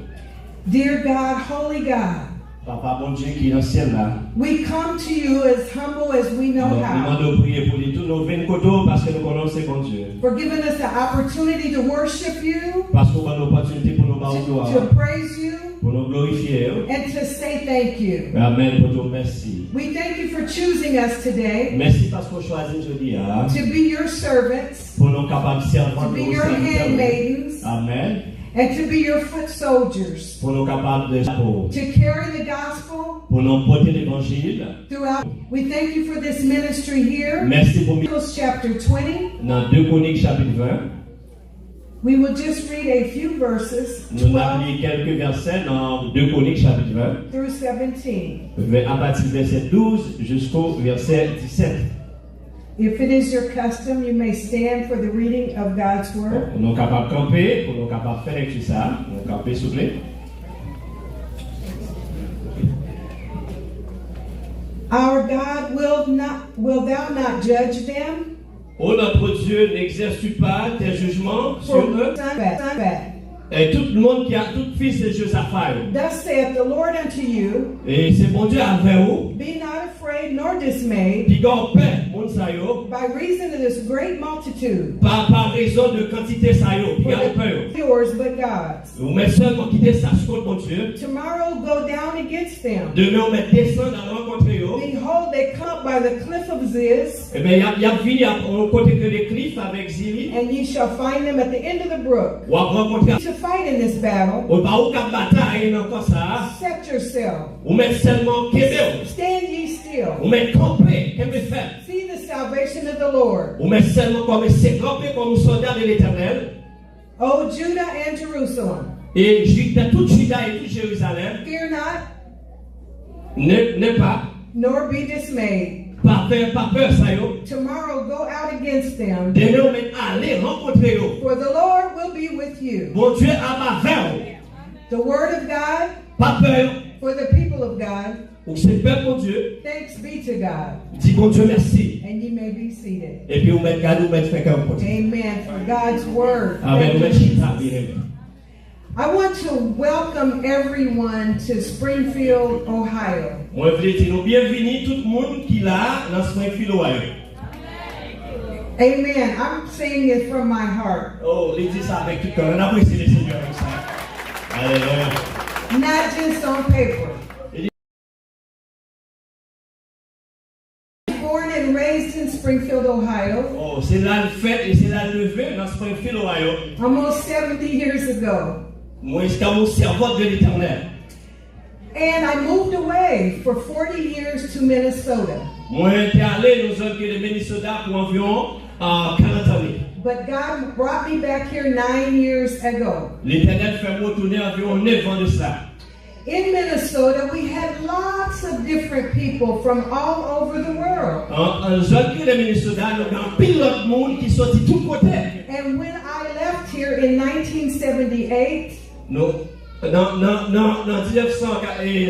Dear God, holy God, Papa Bondye ki nan syèl la. We come to you as humble as we know Nou, nou how. Mande w priye pou li tou. Nou vin kote w paske nou konnen w se Bondye. For giving us the opportunity to worship you, Paske w ban nou opòtinite pou nou ba w glwa, to praise you, pou nou glorifye w. And to say thank you. Amèn, pou di w mèsi. We thank you for choosing us today Mèsi paske w chwazi n jodi a. To be your servants, Pou nou kapab sèvant To be nou, your sèvitè nou. Handmaidens. Amèn. And to be your foot soldiers. Pou nou kapab de chapo. To carry the gospel Pou nou pote levanjil. Throughout. We thank you for this ministry here. Mèsi pou mi- Chronicles chapter twenty. Nan de Kwonik chapit ven. We will just read a few verses, Nou ap twelve li kèlke vèsè nan de Kwonik chapit ven. Through seventeen. Vè-, apati vèsè douz jisko vèsè disèt. If it is your custom, you may stand for the reading of God's word. Nou kapab kanpe pou nou kapab fè lekti sa. Nou kanpe, souple. Our God will not, will thou not judge them? Ô notre Dieu, n'exerces-tu pas tes jugements sur eux? Et tout le monde qui a, tout fils de Josaphat. Thus saith the Lord unto you, E se Bondye avè ou. Be not afraid nor dismayed Piga w pè moun sa yo. By reason of this great multitude. Pa, pa rezon de kantite sa yo. Piga w pè yo. Yours but God's. Ou mèt sèlman kite sa sou kont Bondye. Tomorrow go down against them. Demen ou mèt desann al rankontre yo. Behold, they come up by the cliff of Ziz. Ebyen, y ap, y ap vini ap, yon kote k rele Klif avèk Zili. And ye shall find them at the end of the brook. W ap rankontre. To fight in this battle. Ou pa ou k ap batay nan kan sa a. Set yourself. Ou mèt sèlman kenbe w. Stand ye still. Ou mèt kanpe, kenbe fèm. See the salvation of the Lord. Ou mèt sèlman kòm se kanpe kòm yon sòlda de Letènèl. O Judah and Jerusalem. E Jida, tout Jida e tout Jerizalèm. Fear not. Ne, ne pa. Nor be dismayed. Pa pè, pa pè sa yo. Tomorrow go out against them. Demen ou mèt ale rankontre yo. For the Lord will be with you. Bondye ap avè w. The word of God. Pa pè yo. For the people of God. Ou se pèp Bondye. Thanks be to God. Di Bondye mèsi. And ye may be seated. Epi ou mèt gade, ou mèt fè kè w pote. Amen. For God's word. Amèn. Ou mèt chita, byeneme. I want to welcome everyone to Springfield, Ohio. Mwen vle di nou byenvini tout moun ki la nan Springfield, Ohio. Amen. I'm saying it from my heart. Oh, li di sa avèk tout kè l. Ann apresye Lesenyè pou sa. Alelouya. Not just on paper. Born and raised in Springfield, Ohio. Oh, se la l fèt e se la l leve nan Springfield, Ohio. Almost seventy years ago. Mwen se yon sèvant de Letènèl. And I moved away for forty years to Minnesota. Mwen te ale nan zòn ki rele Minnesota pou anviwon, ah, karant ane. But God brought me back here nine years ago. Letènèl fè m retounen anviwon nèf an de sa. In Minnesota, we had lots of different people from all over the world. An, an zòn ki rele Minnesota, nou gen anpil lòt moun ki soti tout kote. And when I left here in nineteen seventy-eight, Nou, nan, nan, nan, nan diznèf san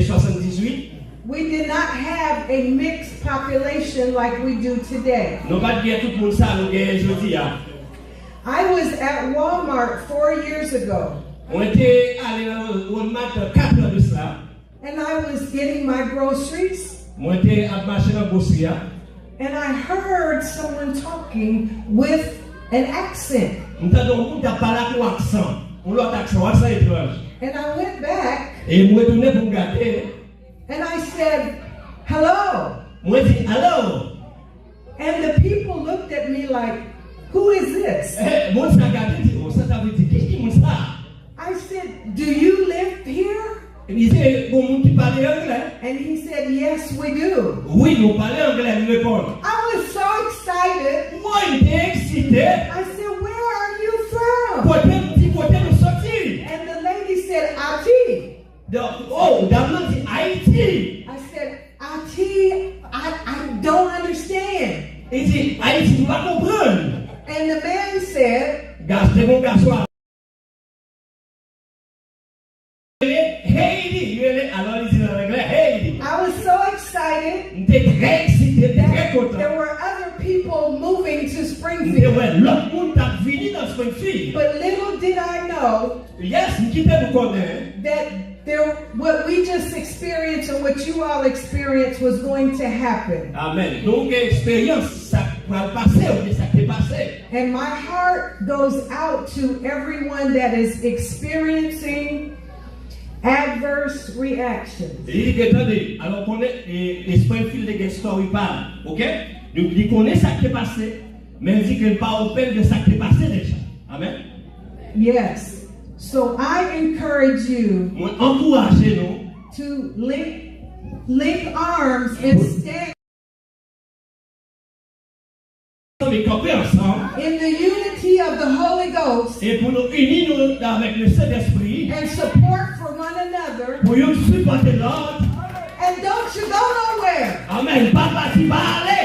swasanndizuit, we did not have a mixed population like we do today. Nou pa t gen tout moun sa nou genyen jodi a. I was at Walmart four years ago. Mwen te ale nan Walmart nan kat an de sa. And I was getting my groceries. Mwen te ap mache nan gwosri a. And I heard someone talking with an accent. M tande yon moun k ap pale ak yon aksan, yon lòt aksan, yon aksan etranj. And I went back. E m retounen pou m gade. And I said, "Hello." Mwen di, "Alo." And the people looked at me like, "Who is this?" Eh, moun sa gade di, "Oh, sa ta vle di, ki, ki moun sa?" I said, "Do you live here?" Li di, "Gon moun ki pale anglè?" And he said, "Yes, we do." "Wi, nou pale anglè," li reponn. I was so excited. Mwen te eksite. I said, "Where are you from?" Kote m di, "Kote nou soti?" And the lady said, "Ati." Donk, oh, dam nan di, "Ayiti." I said, "Ati, I, I don't understand." Li di, "Ayiti, m pa konprann." And the man said, Gas, te gon gason a rele Haiti, li rele, alò li di nan anglè, Haiti. I was so excited. M te trè eksite, m te trè kontan. There were other people moving to Springfield. M te wè lòt moun t ap vini nan Springfield. But little did I know, yes, m kite nou konnen, that there, what we just experienced and what you all experienced was going to happen. Amen. Nou gen eksperyans sa k pral pase, oubyen sa k te pase. And my heart goes out to everyone that is experiencing adverse reactions. E li te tande, alò konnen, e, e Springfield te gen story pa l, ok? Li, li konnen sa k te pase, men li di ke l pa open de sa k te pase deja. Amen. Yes. So I encourage you, mwen ankouraje nou, to link, link arms and stand ansanm e kanpe ansanm. In the unity of the Holy Ghost. E pou nou ini nou avèk le Sentespri. And support for one another. Pou youn sipòte lòt. And don't you go nowhere. Amen. Pa pati, pa ale.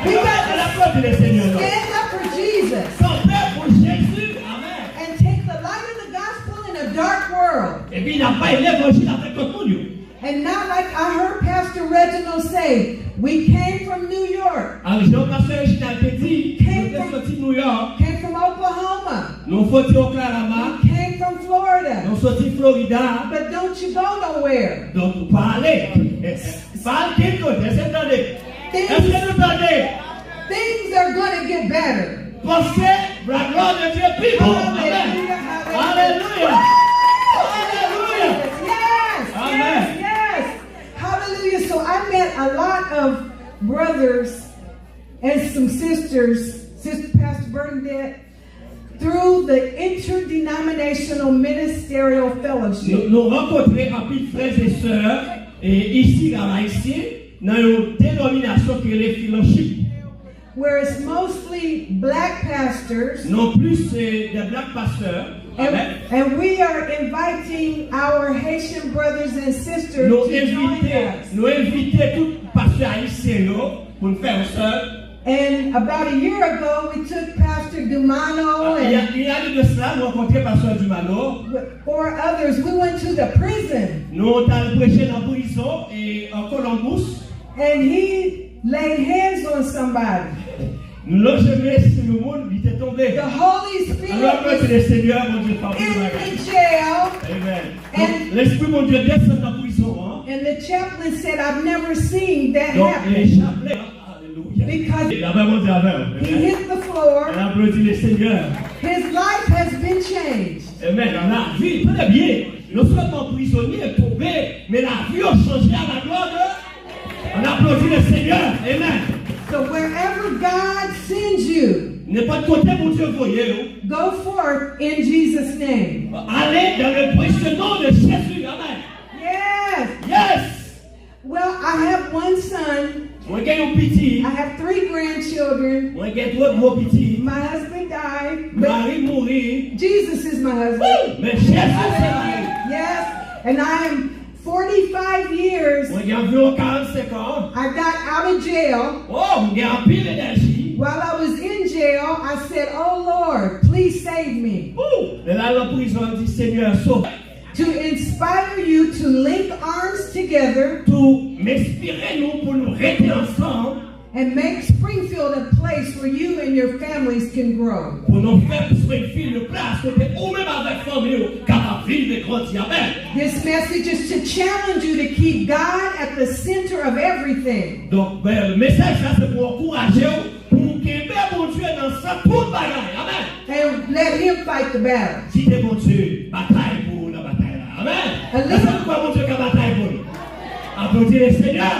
We gotta stand up for Jesus. Kanpe pou Jezi. Amen. And take the light of the gospel in a dark world. Epi n ap bay levanjil avèk lòt moun yo. And not like I heard Pastor Reginald say, "We came from New York." Ak jan Pastè Reginald te di, nou te soti New York. Came from Oklahoma. Nou soti Oklahoma. Came from Florida. Nou soti Florida. But don't you go nowhere. Donk, ou pa ale. Pa al kenn kote. Èske n tande? Èske nou tande? Things are gonna get better. Panse, la gloire de Dieu pi bon. Amen. Hallelujah, hallelujah. Hallelujah. Woo! Alelouya. Yes, yes, yes. Hallelujah. So I met a lot of brothers and some sisters, Sister Pastor Bernadette, through the Interdenominational Ministerial Fellowship. Nou, nou rankontre anpil frè e sè, e, isi Ayisyen nan yon denominasyon ki rele Fellowship. Where it's mostly black pastors. Non plis se de black pasteurs. And, amen, and we are inviting our Haitian brothers and sisters to join us. Nou envite, nou envite tout pastè ayisyen yo pou n fè yon sèl. And about a year ago, we took Pastor Dumano. Ah, il y a, and il y a une année de cela, nou rankontre pastè Dumano. Or others. We went to the prison. Nou t al preche nan prizon e an Columbus. And he laid hands on somebody. Nou lanje men sou yon moun, li te tonbe. The Holy Spirit was in the jail. Alò, glwa a Bondye, Senyè, Bondye pa pou bagay. Amen. Donk, Lespri Bondye desann nan prizon an. And the chaplain said, "I've never seen that happen." Donk, e chaplè an, alelouya. Because he hit the floor. E la men Bondye avè w. Amen. N aplodi le Senyè. His life has been changed. Amen. Lavi, tande byen. Non sèlman prizonye tonbe, men lavi yo chanje à la gloire de N aplodi le Senyè. Amen. So wherever God sends you, nenpòt kote Bondye voye w, go forth in Jesus' name. Ale dans le précieux nom de Jésus. Amen. Yes. Yes. Well, I have one son. Mwen gen yon pitit. I have three grandchildren. Mwen gen twa gwo pitit. My husband died, but mari m mouri. Jesus is my husband. Woo! Men Jezi se mari m. Yes. And I am forty-five years. Mwen gen anviwon karannsenk an. I got out of jail. Oh, m gen anpil enèji. While I was in jail, I said, "Oh Lord, please save me." Woo! Lè l al nan prizon, l di, "Senyè, sove." To inspire you to link arms together. Pou m enspire nou pou nou rete ansanm. And make Springfield a place where you and your families can grow. Pou nou fè Springfield yon plas kote ou menm avèk fanmi w kapab viv e grandi. Amen. This message is to challenge you to keep God at the center of everything. Donk, ben, mesaj sa se pou ankouraje w San tout bagay. Amèn. And let him fight the battle. Kite Bondye batay pou ou nan batay la. Amèn. And listen. Èske nou kwè Bondye ka batay pou nou? Aplodi Lesenyè.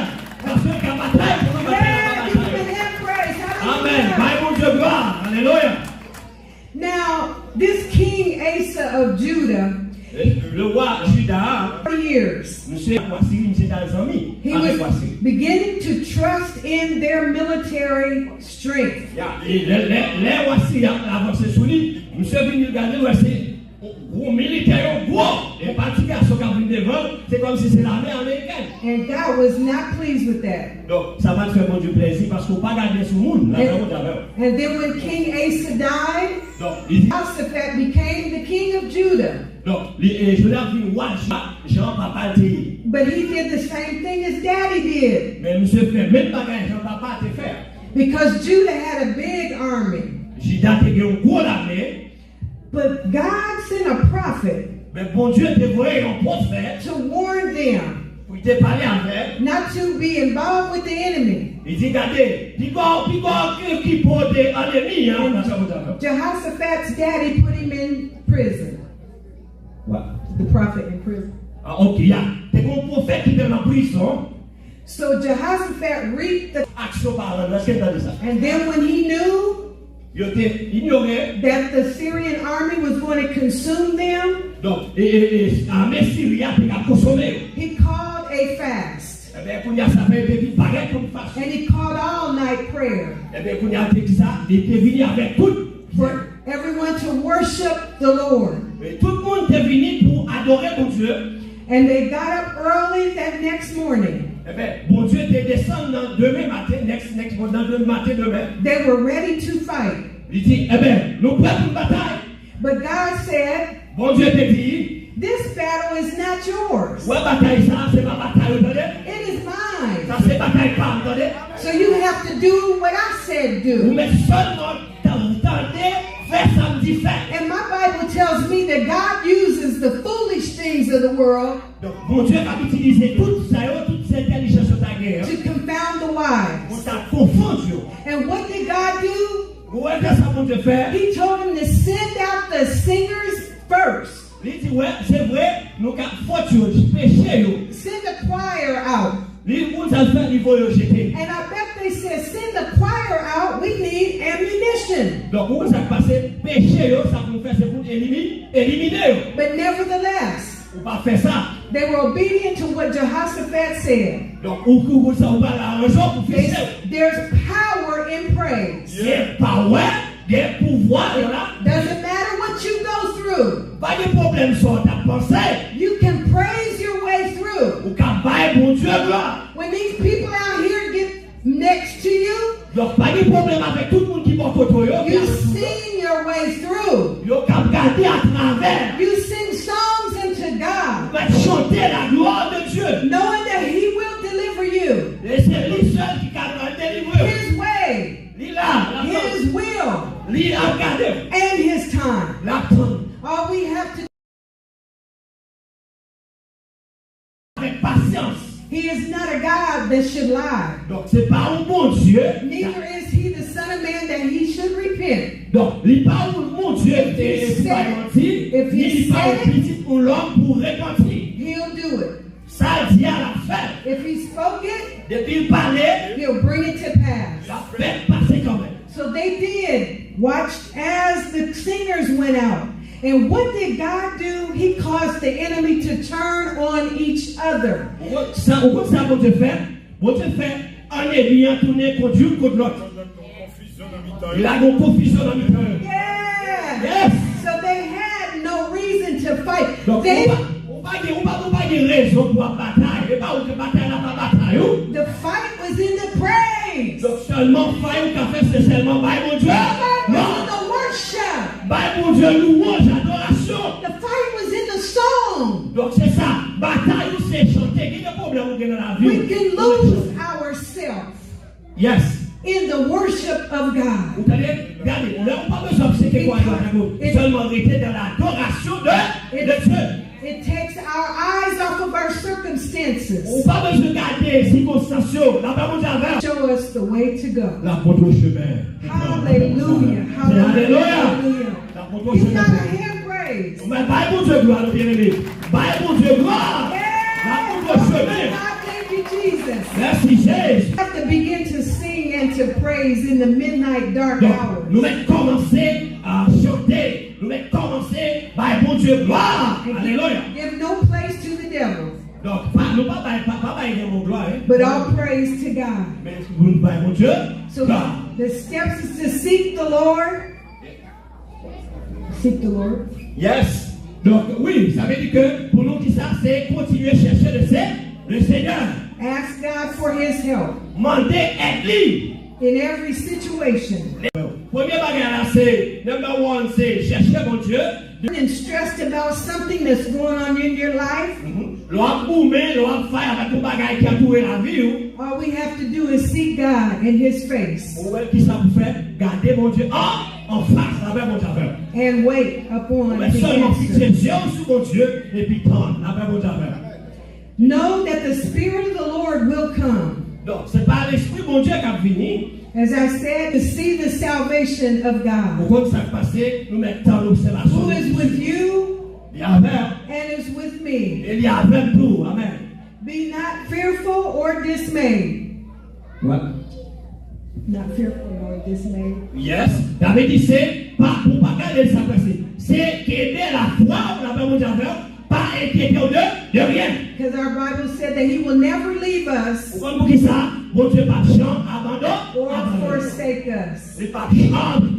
Paske l ka batay pou nou, batay la pa batay. Give him a hand praise. Amèn. Hallelujah. Bay Bondye glwa. Alelouya. Now, this King Asa of Judah, le wa Jida a, forty years, misye ak wa Siri, misye t al zanmi avèk wa Siri. He was beginning to trust in their military strength. Ya, e lè, lè, lè wa Siri ap avanse sou li, misye vin li gade, l wè se gwo militè yo gwo. E pa ti gason k ap vin devan, se kòmsi se lame amerikèn. And God was not pleased with that. Donk, sa pa t fè Bondye plezi, paske w pa gade sou moun, l ap fè Bondye avè w. And then when King Asa died, Donk, li di, Jehoshaphat became the king of Judah. Donk, li, e, Jida vin wa Jida, jan papa l te ye. But he did the same thing his daddy did. Men misye fè menm bagay jan papa te fè. Because Judah had a big army. Jida te gen yon gwo lame. But God sent a prophet Men Bondye te voye yon pwofèt to warn them pou l te pale avè not to be involved with the enemy. Li di, gade, piga w, piga w okipe w de ènmi an. Jehoshaphat's daddy put him in prison. Wa. The prophet in prison. Ah, ok, ya. Te gen yon pwofèt ki te nan prizon. So Jehoshaphat reaped the Aksyon paran, èske n tande sa? And then when he knew Yo te inyore. That the Syrian army was going to consume them, Donk, e, e, e, ame Siri a te ka konsome yo. He called a fast. Ebyen, kounye a sa fè yo te vin parèt yon fason. And he called all night prayer. Ebyen, kounye a te di sa, li te vini avèk tout. For everyone to worship the Lord. E tout moun te vini pou adore Bondye. And they got up early that next morning. Ebyen, Bondye te desann nan demen maten, next, next, nan demen maten demen. They were ready to fight. Li di, ebyen, nou prè pou n batay. But God said, Bondye te di, this battle is not yours. Wè batay sa, se pa batay ou, tande? It is mine. Sa se batay pa m, tande? So you have to do what I said do. Ou mèt sèlman Tan-, tande, fè sa m di fè. And my Bible tells me that God uses the foolish things of the world Donk, Bondye k ap itilize tout sa yo, tout sa entèlijans yo ta genyen, to confound the wise. Pou ta konfonn yo. And what did God do? Ou wè sa Bondye fè? He told him to send out the singers first. Li di, wè, se vre, nou ka fòt yo, peche yo. Send the choir out. Li, moun sa l fè, li voye yo jete. And I bet they said, send the choir out, we need ammunition. Donk, ou konn sa k pase, peche yo, sa pou nou fè, se pou n elimi-, elimine yo. But nevertheless, Ou pa fè sa. They were obedient to what Jehoshaphat said. Donk, ou, ou, ou, sa, ou pa la ranjò pou They, fiksè. There's power in praise. Gen pawè, gen pouvwa nan la. Doesn't matter what you go through. Pa gen pwoblèm sa w t ap panse. You can praise your way through. Ou ka bay Bondye glwa. When these people out here get next to you, Donk, pa gen pwoblèm avèk tout moun ki bò kote w yo, ki you sing your way through. Yo k ap gade atravè. You sing songs unto God. Ou mèt chante la gloire de Dieu. Knowing that He will deliver you. E se li sèl ki ka pral delivre w. His way. Li la, l ap tann. His will. Li ap gade w. And His time. L ap tann. All we have to Avèk pasyans. He is not a God that should lie. Donk, se pa yon Bondye. Neither is He the Son of Man that He should repent. Donk, li pa yon Bondye ki bay manti, ni li pa yon pitit yon lòm pou repanti. He'll do it. Sa l di a, l ap fè. If He spoke it, Depi l pale, He'll bring it to pass. L ap fè l pase kanmenm. So they did, watched as the singers went out. And what did God do? He caused the enemy to turn on each other. Ou konn sa, ou konn sa Bondye fè? Bondye fè ènmi an tounen kont youn kont lòt. Li lage yon konfizyon nan mitan yo. Yeah. Yes. So they had no reason to fight. Donk, They ou pa, ou pa gen, ou pa, ou pa gen rezon pou w ap batay. E pa ou ke batay la pa batay ou. The fight was in the praise. Donk, sèlman fay ou ka fè, se sèlman bay Bondye. The fight was in the worship. Bay Bondye louwanj, adorasyon. The fight was in the song. Donk, se sa, batay ou se chante. Ki de pwoblèm ou gen nan lavi ou? We can lose ourselves Yes. in the worship of God. Ou tande? Gade, lè ou pa bezwen ap seke kwa yo, sèlman rete nan ladorasyon de, de Dye. It takes our eyes off of our circumstances. Ou pa bezwen gade sikonstans yo. Lapè Bondye avè w. Show us the way to go. L ap montre w chemen. Hallelujah. Hallelujah. Hallelujah. L ap montre w chemen. Give God a hand praise. Ou mèt bay Bondye glwa, nou byeneme. Bay Bondye glwa. L ap montre w chemen. God, thank you, Jesus. Mèsi, Jezi. We have to begin to sing and to praise in the midnight dark hours. Donk, nou mèt kòmanse a chante. Nou mèt kòmanse bay Bondye glwa. Alelouya. Give no place to the devil. Donk, pa, nou pa bay, pa, pa bay devil glwa, wi. But all praise to God. Men nou bay Bondye glwa. So the steps is to seek the Lord. Seek the Lord. Yes. Donk, wi, sa vle di ke pou nou ki sa, se kontinye chèche le Se-, le Senyè. Ask God for his help. Mande èd li. In every situation. Premye bagay la se, number one, se chèche Bondye. And stressed about something that's going on in your life. Mhm. Lè w ap goumen, lè w ap fay avèk yon bagay ki antoure lavi w. All we have to do is seek God and his face. Ou wè kisa pou fè? Gade Bondye an, an fas, lapè Bondye avè w. And wait upon the answer. Ou wè sèlman fikse zye w sou Bondye, epi tann, lapè Bondye avè w. Know that the Spirit of the Lord will come. Donk, se pa Lespri Bondye k ap vini. As I said, to see the salvation of God. Ou konn sa k pase, nou mèt tann obsèvasyon. Who is with you Li avè w. And is with me. E li avè m tou. Amèn. Be not fearful or dismayed. What? Not fearful nor dismayed. Yes. David di se, pa, pou pa gade sa k pase. Se kenbe lafwa w, lapè Bondye avè w. Pa enkyete w de, de ryen. Because our Bible said that he will never leave us. Ou konn poukisa? Bondye p ap janm abandone, or abandone. Forsake us. Li p ap janm.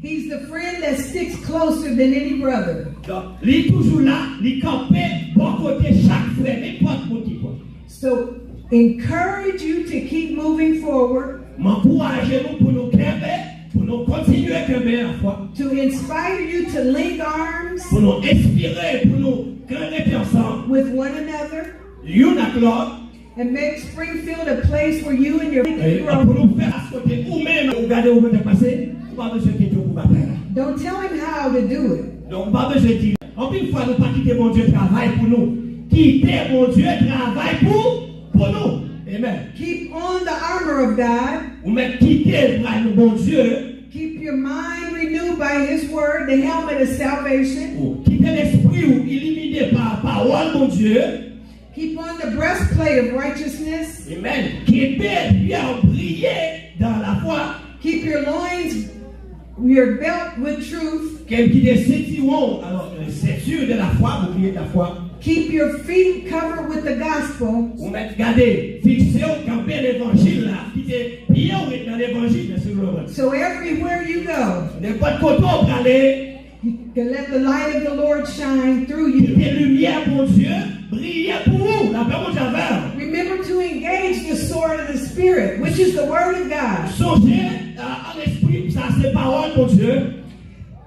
He's the friend that sticks closer than any brother. Donk, li toujou la, li kanpe bò kote chak frè, nenpòt moun ki pran. So, encourage you to keep moving forward. M ankouraje nou pou nou kenbe, pou nou kontinye kenbe lafwa. To inspire you to link arms. Pou nou enspire, pou nou rete ansanm. With one another. Youn ak lòt. And make Springfield a place where you and your family grow. E pou nou fè sa kote ou menm, ou gade ou mete pase, ou pa bezwen kite w pou batay la. Don't tell him how to do it. Donk, ou pa bezwen di, anpil fwa nou pa kite Bondye travay pou nou. Kite Bondye travay pou, pou nou. Amen. Keep on the armor of God. Ou mèt kite bra nou Bondye. Keep your mind renewed by his word, the helmet of salvation. Ou kite lespri w ilimine pa pawòl Bondye. Keep on the breastplate of righteousness. Amen. Kenbe pye w briye dans la foi. Keep your loins, your belt with truth. Kenbe, kite sentiwon w, alò, euh, ceinture de la foi, bouclier de la foi. Keep your feet covered with the gospel. Ou mèt gade, fikse w kanpe levanjil la, kite pye w ret nan levanjil, nan se glwa. So everywhere you go, nenpòt kote w prale, you can let the light of the Lord shine through you. Kite limyè Bondye briye pou ou. Lapè Bondye avè w. Remember to engage the sword of the Spirit, which is the word of God. Sonje, euh, an lespri, sa se pawòl Bondye.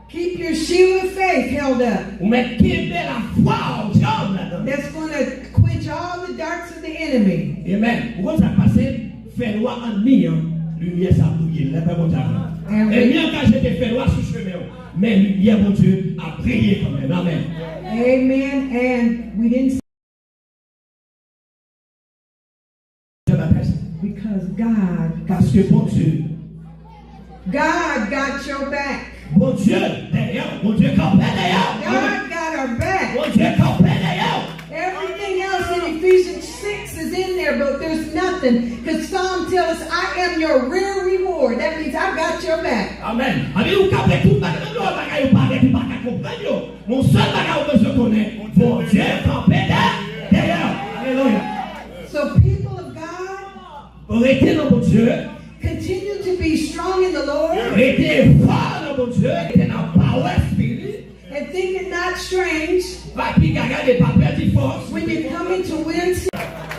Keep your shield of faith held up. Ou mèt kenbe lafwa w djanm ladan. That's gonna quench all the darts of the enemy. Amen. Ou konn sa k pase? Fènwa annmi an, limyè sa briye l, lapè Bondye avè w. Amen. Ènmi an ka jete fènwa sou chemen w, men limyè Bondye ap briye kanmenm. Amèn. Amen. And we didn't Because God got Paske Bondye God got your back. Bondye dèyè w. Bondye kanpe dèyè w. God got our back. Bondye kanpe dèyè w. Everything else in Ephesians six is in there, but there's nothing. Because Psalm tells us, "I am your rear reward." That means I got your back. Amen. Ann di ou kanpe tout bagay, menm lè w wè bagay yo parèt ou pa ka konprann yo. Yon sèl bagay ou bezwen konnen, Bondye kanpe dè-, dèyè w. Alelouya. So, people of God, Rete nan Bondye. Continue to be strong in the Lord. Rete fò nan Bondye. Rete nan pawè Espri li. And think it not strange. Pa piga gade, pa pèdi fòs. When you come into Wednesday,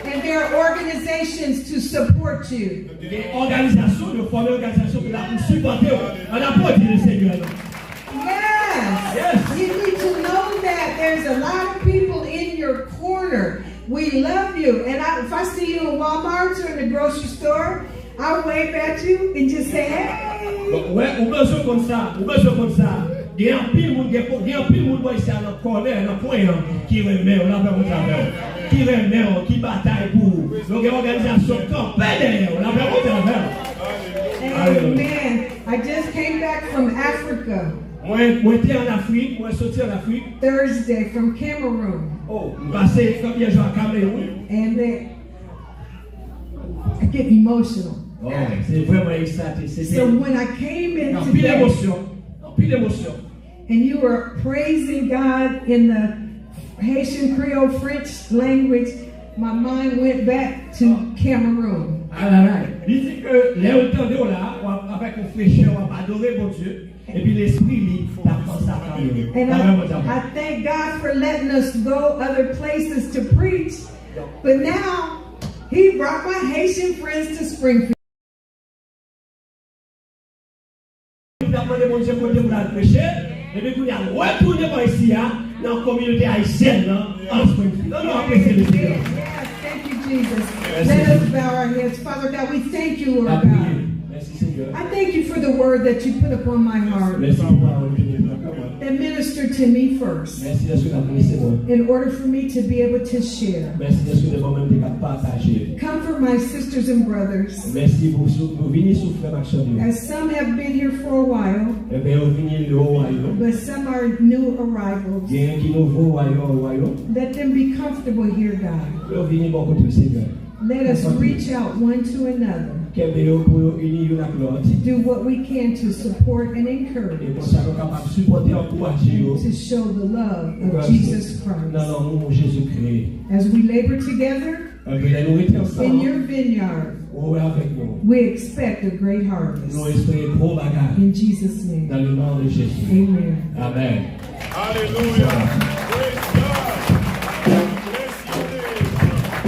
and there are organizations to support you. Gen òganizasyon, yo fòme òganizasyon ki la pou sipòte w. Ann aplodi Lesenyè, non. Yes. Yes. You need to know that there's a lot of people in your corner. We love you. And I, if I see you in Walmart or in the grocery store, I'll wave at you and just say, "Hey." Donk, wè, ou bezwen konn sa, ou bezwen konn sa. Gen anpil moun, gen, gen anpil moun bò isi a nan kònè, nan kwen an, ki renmen w, lapè Bondye avè w. Ki renmen w, ki batay pou ou. Nou gen òganizasyon k kanpe dèyè w, lapè Bondye avè w. Alelouya. Amen. I just came back from Africa. Mwen, mwen te ann Afrik, mwen soti ann Afrik. Thursday from Cameroon. Oh, m pase kanpyè jou a Kamewoun. And then I get emotional. Oh, se vrèman ekstate. Se So te when I came in anpil today, emosyon. Anpil emosyon. And you were praising God in the Haitian Creole French language, my mind went back to Cameroon. Alright. Li di ke lè ou tande w la, w ap, avèk yon frechè, w ap adore Bondye, epi lespri li t ap panse a Kamewoun. And I, I thank God for letting us go other places to preach, but now He brought my Haitian friends to Springfield. Li t ap mande Bondye kote pou l al preche, epi kounye a l retounen bò isi a, nan kominote ayisyèn nan, an Springfield. Ann nou apresye Lesenyè. Yes, thank you, Jesus. Let us bow our heads. Father God, we thank you, Lord God. Mèsi, Senyè. I thank you for the word that you put upon my heart. Mèsi pou pawòl ke w mete nan kè mwen. That ministered to me first. Mèsi paske w t ap blese mwen. In order for me to be able to share. Mèsi paske w te ban mwen m te ka pataje. Comfort my sisters and brothers. Mèsi pou sou, pou vini sou frè m ak sè m yo. As some have been here for a while, Ebyen, yo vini lwen w a yo. But some are new arrivals. Gen ki nouvo w a yo, w a yo. Let them be comfortable here, God. Yo vini bò kote w, Senyè. Let us reach out one to another. Kenbe yo pou yo ini youn ak lòt. To do what we can to support and encourage. E konsa nou kapab sipòte, ankouraje yo. To show the love of Jesus Christ. Nan lanmou Jezikri. As we labor together, Epi lè nou rete ansanm, in your vineyard, ou avèk nou. We expect a great harvest. Nou espere gwo bagay. In Jesus' name. Dans le nom de Jésus. Amen. Amen. Alelouya. Praise God. Bless your name.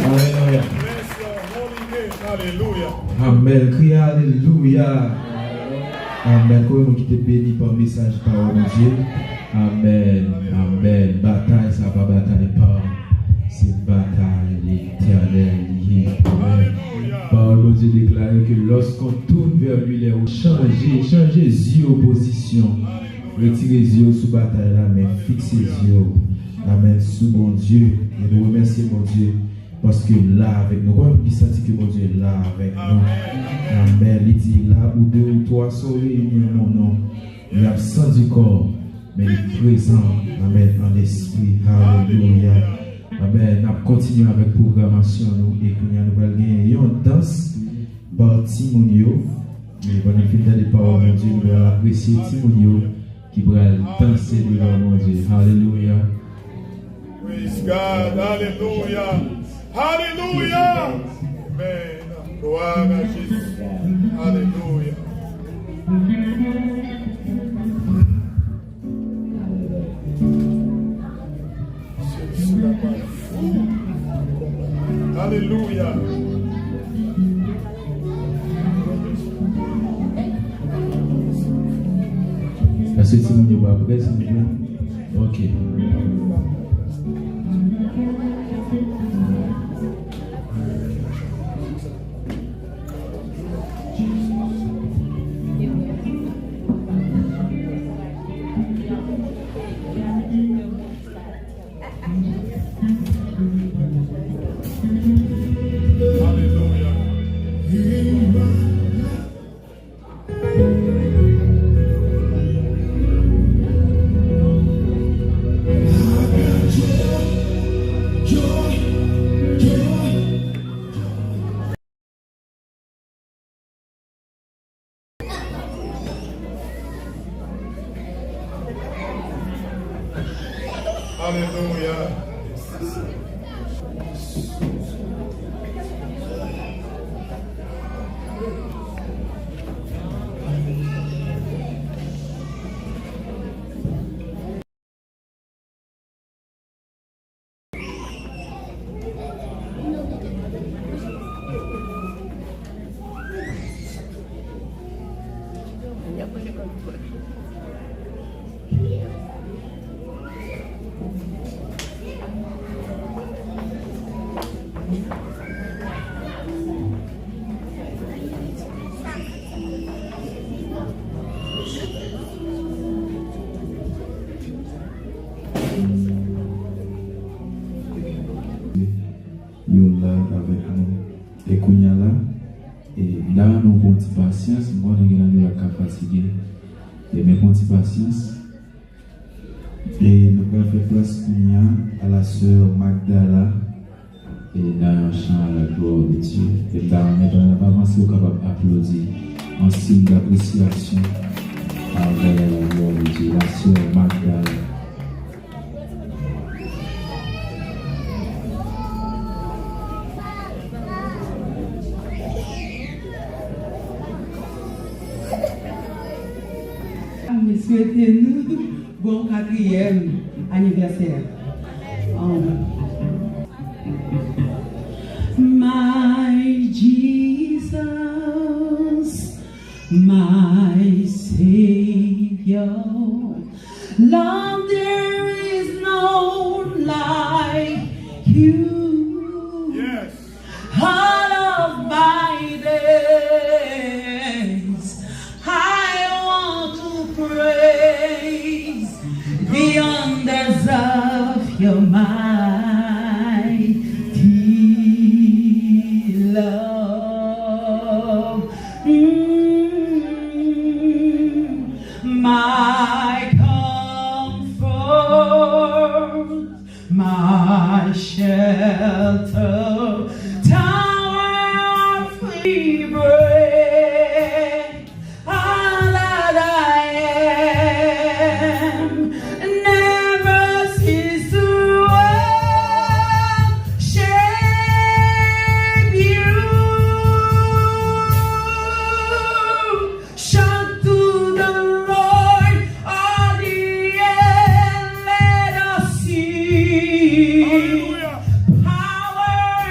Alelouya. Bless your holy name. Alelouya. Amen. Kriye alelouya. Amen. Konbyen moun ki te beni pa mesaj pawòl Bondye? Amen. Amen. Batay sa pa batay pa m. Se batay Letènèl li ye. Amen. Pawòl Bondye deklare ke lorsqu'on tourne vers lui les roues, chanje, chanje zye w pozisyon. Retire zye w sou batay la, men fikse zye w. Amen. Sou Bondye. E nou remèsye Bondye paske l la avèk nou. Konbyen moun ki santi ke Bondye la avèk nou? Amen. Li di, là où deux ou trois sont réunis en mon nom, il absent du corps, men li prezan, amen, an lespri. Alelouya. Amen. N ap kontinye avèk pwogramasyon nou e kounye a nou pral gen yon dans pa timoun yo. Men pandan n fin tande pawòl Bondye, nou pral apresye timoun yo ki pral danse devan Bondye. Alelouya. Praise God. Alelouya. Alelouya. Amen. Gloire à Jésus. Alelouya. Alelouya. Èske timoun yo pa prè, silvouplè? Ok. Alelouya. Alelouya. Yo la avèk nou. E kounye a la, e, m ta renmen w pran ti pasyans, m konnen gen nan nou la k ap fatige. E men pran ti pasyans. E nou pral fè plas kounye a a la sè Magdala, e nan yon chan a la gloire de Dieu. E m ta renmen pandan n ap avanse, ou kapab aplodi an siy d'apresyasyon a Magdala, la gloire de Dieu, la sè Magdala. Mwen swete nou bon katriyèm anivèsè. Amen. My Jesus, my Savior, Lord, there is no like you. Yes. All of my days, I want to praise the wonders of your mighty love. Mm, my comfort, my shelter, tower of free bread, all that I am, never cease to worship you. Shout to the Lord, all the earth, let us sing. Hallelujah. Power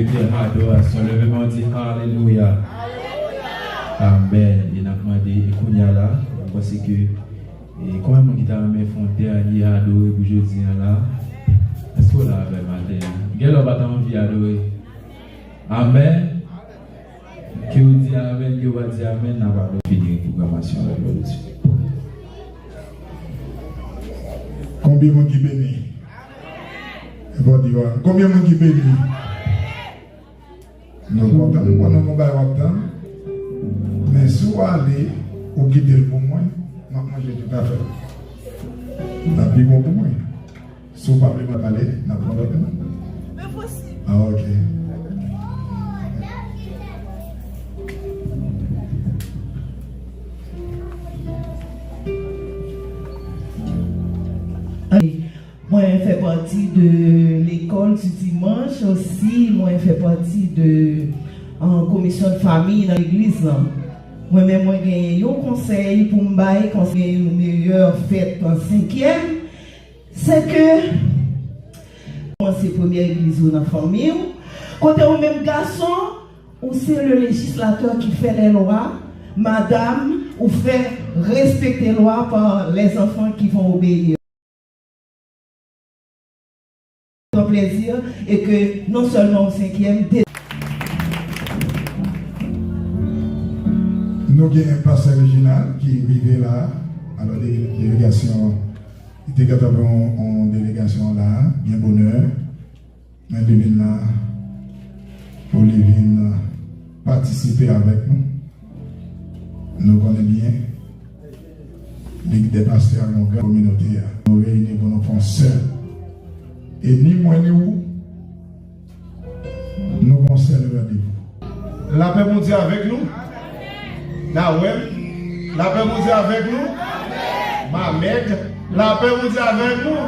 Leve adorasyon, leve men w di alelouya. Amèn. E n ap mande, e kounye a la, mwen panse ke, e konbyen moun ki ta renmen fè yon dènye adore pou jodi a la? Èske w la avè m maten an? Gen lè w pa ta anvi adore. Amèn. Ke w di amèn, ke w pa di amèn, n ap adore. Fini pwogramasyon la, glwa de Dye. Konbyen moun ki beni? Konbyen moun ki beni? Nou kontan, nou konn nou gon bagay w ap tann. Men si w ale, ou kite l pou mwen, m ap manje tout afè. L ap pi bon pou mwen. Si w pa vle mwen pale, n ap pran lòt moun. Ah, ok. Mwen fè pati de lekòl di dimanch, osi mwen fè pati de, euh, komisyon de fanmi nan legliz lan. Mwen menm, mwen genyen yon konsèy pou m bay, konsèy yon meyè fèt an senkyèm, se ke kòmanse premyè egliz ou nan fanmi w, kote ou menm gason, ou se le lejislatè ki fè lè lwa, madanm, ou fè respekte lwa pa lèzanfan ki vont obeyi. Ton plaisir et que non seulement au cinquième, dé- Nou gen pastè Reginald ki rive la. Alò, dele-, delegasyon, li te gentan pran yon, yon delegasyon la, byen bonè. Men li vin la pou li vin patisipe avèk nou. Nou konnen byen, Lig dè Pastè a gon gran kominote a. Nou reyini pou nou fè yon sèl. E ni mwen ni ou, nou gon sèl randevou. Lapè Bondye avèk nou. N a wè m. Lapè Bondye avèk nou. Mamèg. Lapè Bondye avèk nou.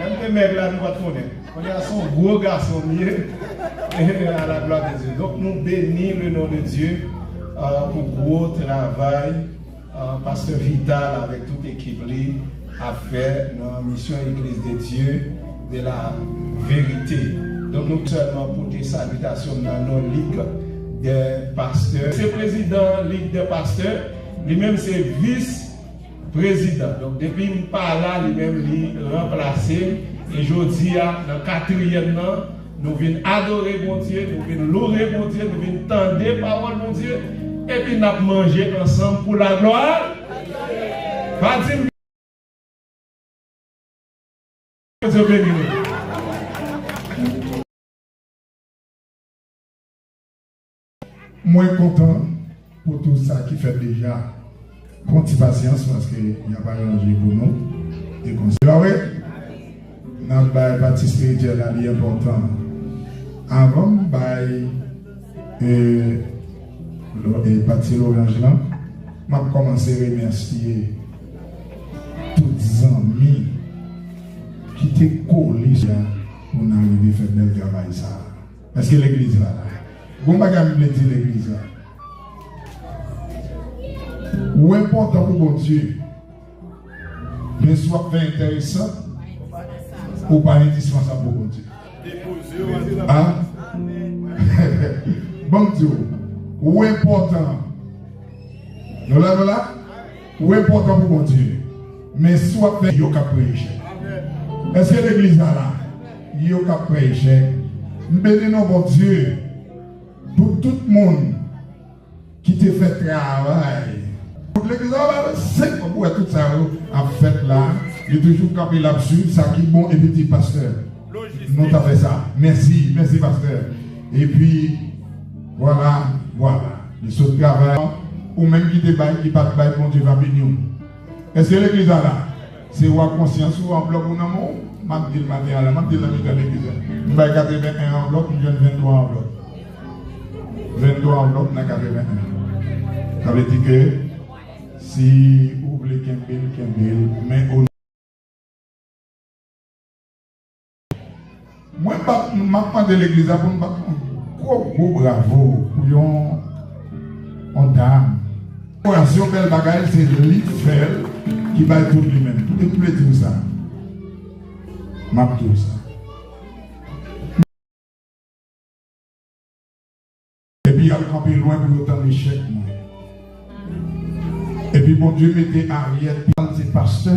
Menm te mèg la, nou pa t konnen. Kounye a se yon gwo gason m ye. À la gloire de Dieu. Donk, nou beni le nom de Dieu, euh, pou gwo travay, euh, pastè Vital avèk tout ekip li ap fè nan misyon Église de Dieu de la Vérité. Donk, nou sèlman pote salitasyon m nan non Lig dè Pastè. Se prezidan Lig dè Pastè, li menm se vis prezidan. Donk, depi m pa la, li menm, li ranplase m. E jodi a, nan katriyèm nan, nou vin adore Bondye, nou vin loure Bondye, nou vin tande pawòl Bondye, epi n ap manje ansanm pou laglwa. Pa di m Bondye beni nou. Mwen kontan pou tout sa ki fèt deja. Pran ti pasyans, paske y ap aranje pou nou. E konsa, wi, n ap bay pati espirityèl la, li enpòtan. Avan m bay, e, lo-, e, pati louwanj lan, m ap kòmanse remèsye tout zanmi ki te kole la pou n arive fè bèl travay sa a. Èske legliz la la? Gon bagay m vle di legliz la. Ou enpòtan pou Bondye. Men si w ap fè enteresan, ou pa endispansab pou Bondye. A? Ban m di w, ou enpòtan. Nou la, nou la? Ou enpòtan pou Bondye. Men si w ap fè yo k ap pran echèk. Èske legliz la la? Yo k ap pran echèk. M beni non Bondye pou tout moun ki te fè travay. Tout legliz la, ba senk kòb pou wè tout sa yo ap fèt la. Li toujou kanpe, l ap swiv sa ki bon epi di pastè. Nou ta fè sa. Mèsi, mèsi pastè. Epi, vwala, vwala. Li sot travay. Ou menm ki te bay, ki pa t bay, Bondye va beni w. Èske legliz la la? Se w ak konsyans ou, anvlòp ou nan men w. M ap di l maten an la, m ap di l nan mitan legliz la. M bay katreven en anvlòp, m jwenn venntwa anvlòp. Venntwa anvlòp nan katreven en. Sa vle di ke si ou vle kenbe l, kenbe l, men o Mwen bat, m ap mande legliz la pou n bat yon gwo, gwo bravo pou yon, yon dam. Orasyon bèl bagay, se li k fè l, ki bay tout li menm. Tout, m vle di w sa. M ap di w sa. al kanpe lwen pou yo tann echèk mwen. Epi Bondye mete Ariel, papa l se pastè,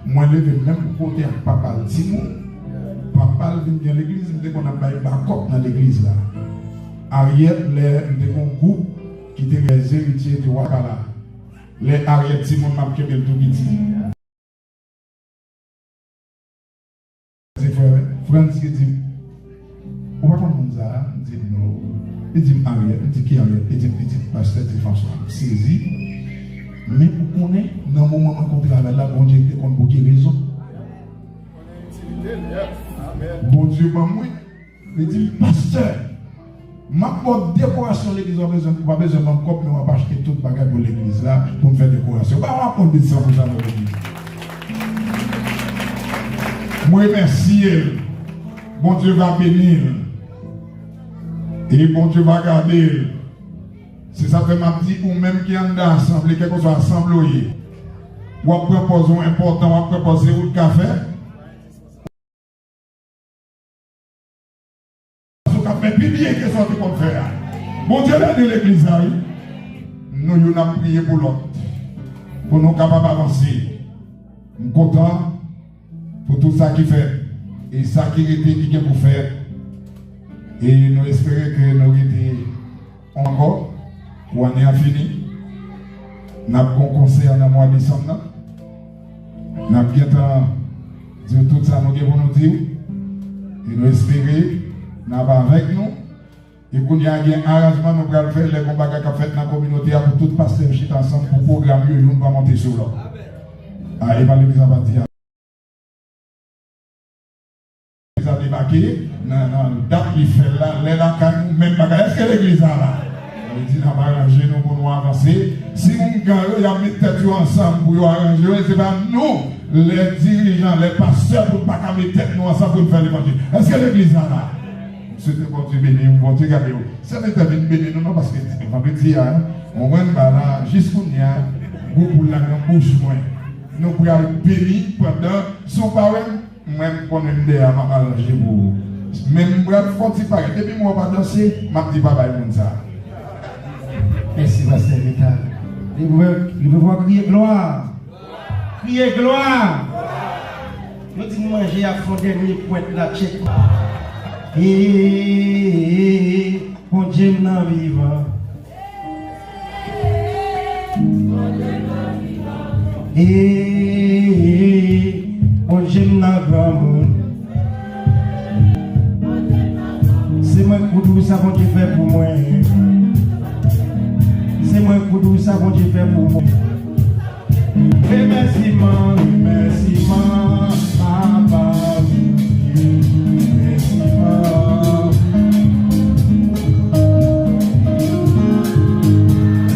mwen leve menm kote ak papa l timoun. Papa l vin gen legliz, m te konn ap bay bakòp nan legliz la. Ariel, lè m te gen yon gwoup ki te rele Zeritye de Wakala. Lè Ariel timoun, m ap kenbe l tou piti. Se frè Frantz ki di m, "Ou pa konn moun sa a?" M di, "Non." Li di m, "Ariel." M di, "Ki Ariel?" Li di m, "Pitit pastè Ti Franswa." M sezi. Men ou konnen, nan moman m rankontre avè l la, Bondye te konn pou ki rezon. Bondye ban mwen. Li di m, "Pastè, m ap ba w dekorasyon legliz, w pa bezwen, w pa bezwen ban m kòb, men w ap achte tout bagay pou legliz la, pou m fè dekorasyon." Ba w aplodisman pou sa, pou legliz. M remèsye l. Bondye va beni l. E Bondye va gade l. Se sa k fè m ap di, ou menm ki anndan asanble, kèlkeswa asanble w ye, w ap pran pòz ou enpòtan, w ap pran pòz se ou k ka fè. Ou ka fè pi byen ke sa w te konn fè a. Bondye beni legliz la, wi. Nou youn ap priye pou lòt, pou nou kapab avanse. M kontan pou tout sa ki fèt e sa ki rete, ki gen pou fèt. E nou espere ke nou rete ankò, pou ane a fini. N ap gen yon konsè nan mwa desanm nan. N ap gentan di w tout sa nou gen pou nou di w. E nou espere n ap avèk nou. E kounye a gen aranjman nou pral fè lè gen bagay k ap fèt nan kominote a pou tout pastè yo chita ansanm pou pwogram yo, youn pa monte sou lòt. A, e pa legliz a pa di a. Legliz a debake nan, nan dat li fè l la, lè lakay nou, menm bagay. Èske legliz la la? Sa vle di n ap aranje nou pou nou avanse. Si moun gan yo, y ap met tèt yo ansanm pou yo aranje yo, e se pa nou, lè dirijan, lè pastè, pou n pa ka met tèt nou ansanm pou n fè levanjil. Èske legliz la la? M swete Bondye beni w, Bondye gade w. Sèvitè vin beni nou non, paske vandredi a, mwen wè m ba la, jis kounye a, gwo poul la nan bouch mwen. Nou pral beni pandan, si w pa wè m, mwen m konnen m dèyè a, m ap aranje pou ou. Men m pral fè yon ti parèt. Depi m wè w pa danse, m ap di pa bay moun sa. Mèsi, pastè Vital. Li pou, li pou fè w kriye glwa. Kriye glwa! Yo di m manje a fè yon dènye pwent la, tchèk. Ee, Bondye m nan vivan. Ee, Bondye m nan granmoun. Se mwen k pou di w sa Bondye fè pou mwen. Se mwen k pou di w sa Bondye fè pou mwen. Remèsiman, remèsiman, papa, remèsiman.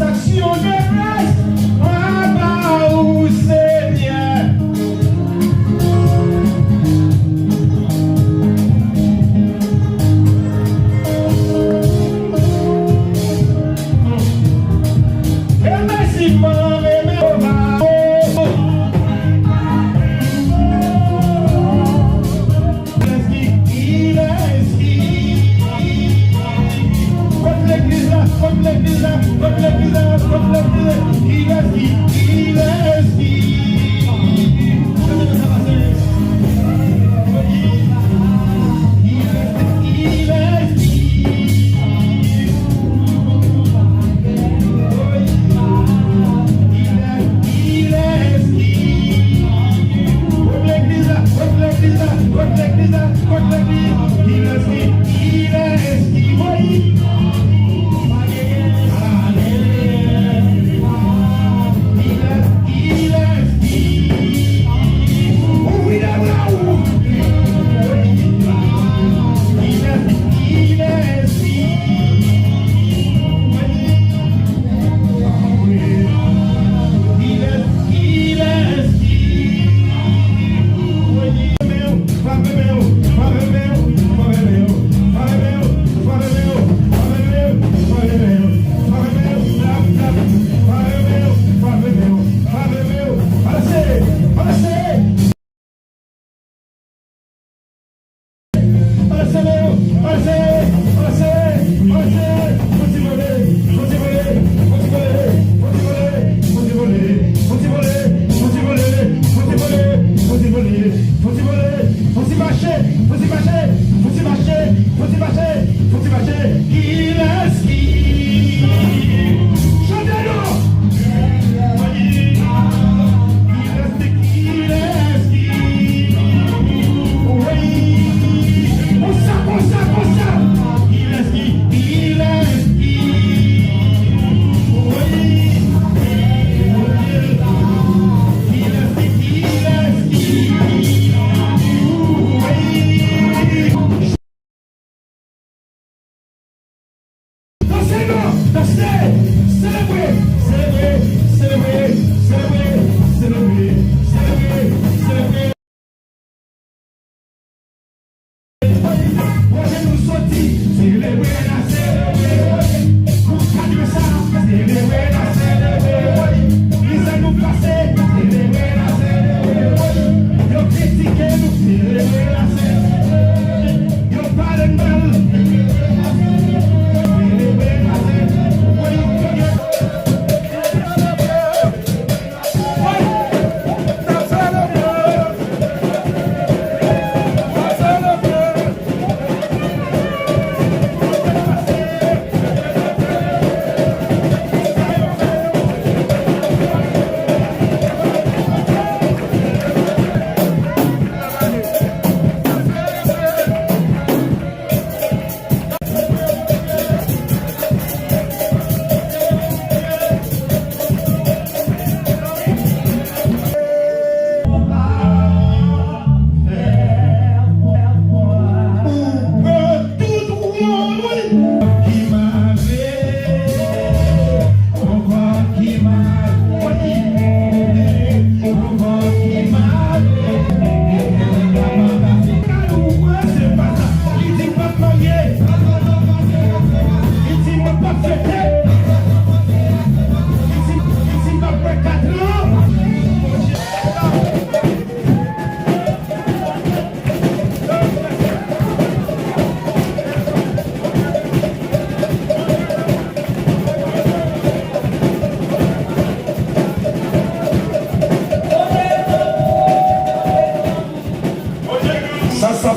Aksyon de grâce, papa ou Senyè. Remèsiman, remèsiman.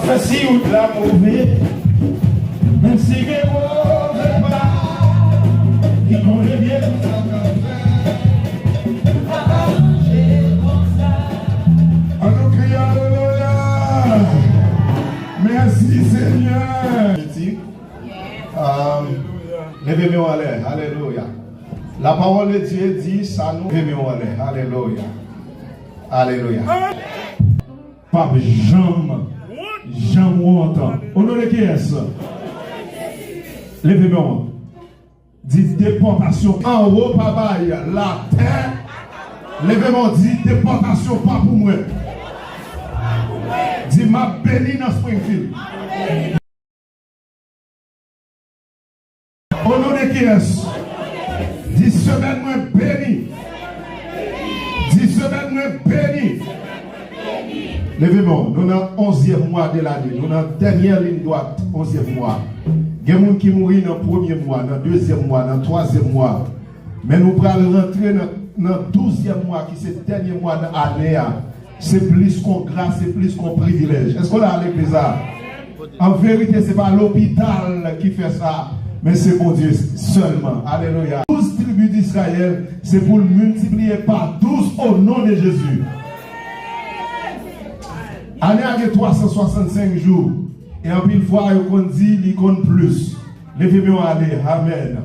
Menm si wout la move, menm si gen move pa, ki konn ebyen sa ka fè. An nou kriye alelouya. Mèsi Senyè. Piti. Um, leve men w anlè. Alelouya. La parole de Dieu dit sa nou leve men w anlè. Alelouya. Alelouya. P ap janm, janm wont. O non de kiyès? Leve men w. Di depòtasyon anwo pa bay latè. Leve men w, di depòtasyon pa pou mwen. Di m ap beni nan Springfield. O non de kiyès? Di semèn mwen beni. Di semèn mwen beni. Leve men w. Nou nan onzyèm mwa de lane. Nou nan dènyè liy dwat onzyèm mwa. Gen moun ki mouri nan premye mwa, nan dezyèm mwa, nan twazyèm mwa. Men nou pral rantre nan, nan douzyèm mwa ki se dènye mwa nan ane a. Se plis kon gras, se plis kon privilèj. Èske w la legliz la? An verite, se pa lopital ki fè sa, men se Bondye sèlman. Alelouya. Douz tribi d'Izrayèl, se pou l miltipliye pa douz o non de Jezi. Ane a gen twa san swasannsenk jou, e anpil fwa yo konn di li konn plis. Leve men w ale, amèn.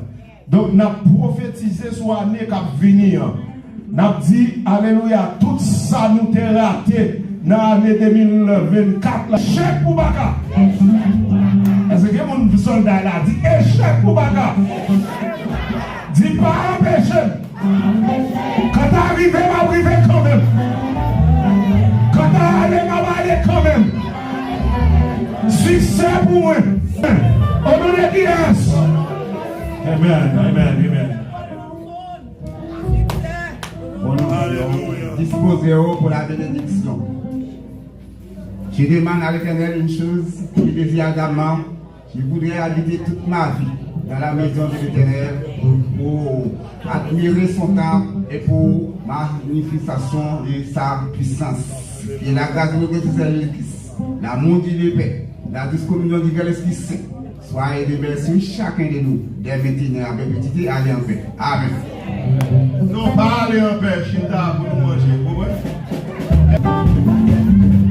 Donk, n ap pwofetize sou ane k ap vini an. N ap di, alelouya, tout sa nou te rate nan ane de mil vennkat la. Echèk pou Baka. Èske gen moun sòlda la di, echèk pou Baka? Di, pa anpeche m. Kanta rive, m ap rive kanmenm. Kanta ale, m ap ale kanmenm. Siksè pou mwen. O non de kiyès? Amen, amen, amen. Bon, nou dispoze yo pou la benediksyon. Je demande à l'Éternel une chose, je désire ardemment, je voudrais habiter toute ma vie dans la maison de l'Éternel pour admirer son temple et pour manifestation de sa puissance. Que la grâce de notre Seigneur Jésus-Christ, l'amour du Dieu Père, la douce communion du Saint-Esprit Saint, soyez et demeurez sur chacun de nous, dès maintenant, à perpétuité, allez en paix. Amen. Nou pa ale anpè, chita pou nou manje, ou konprann?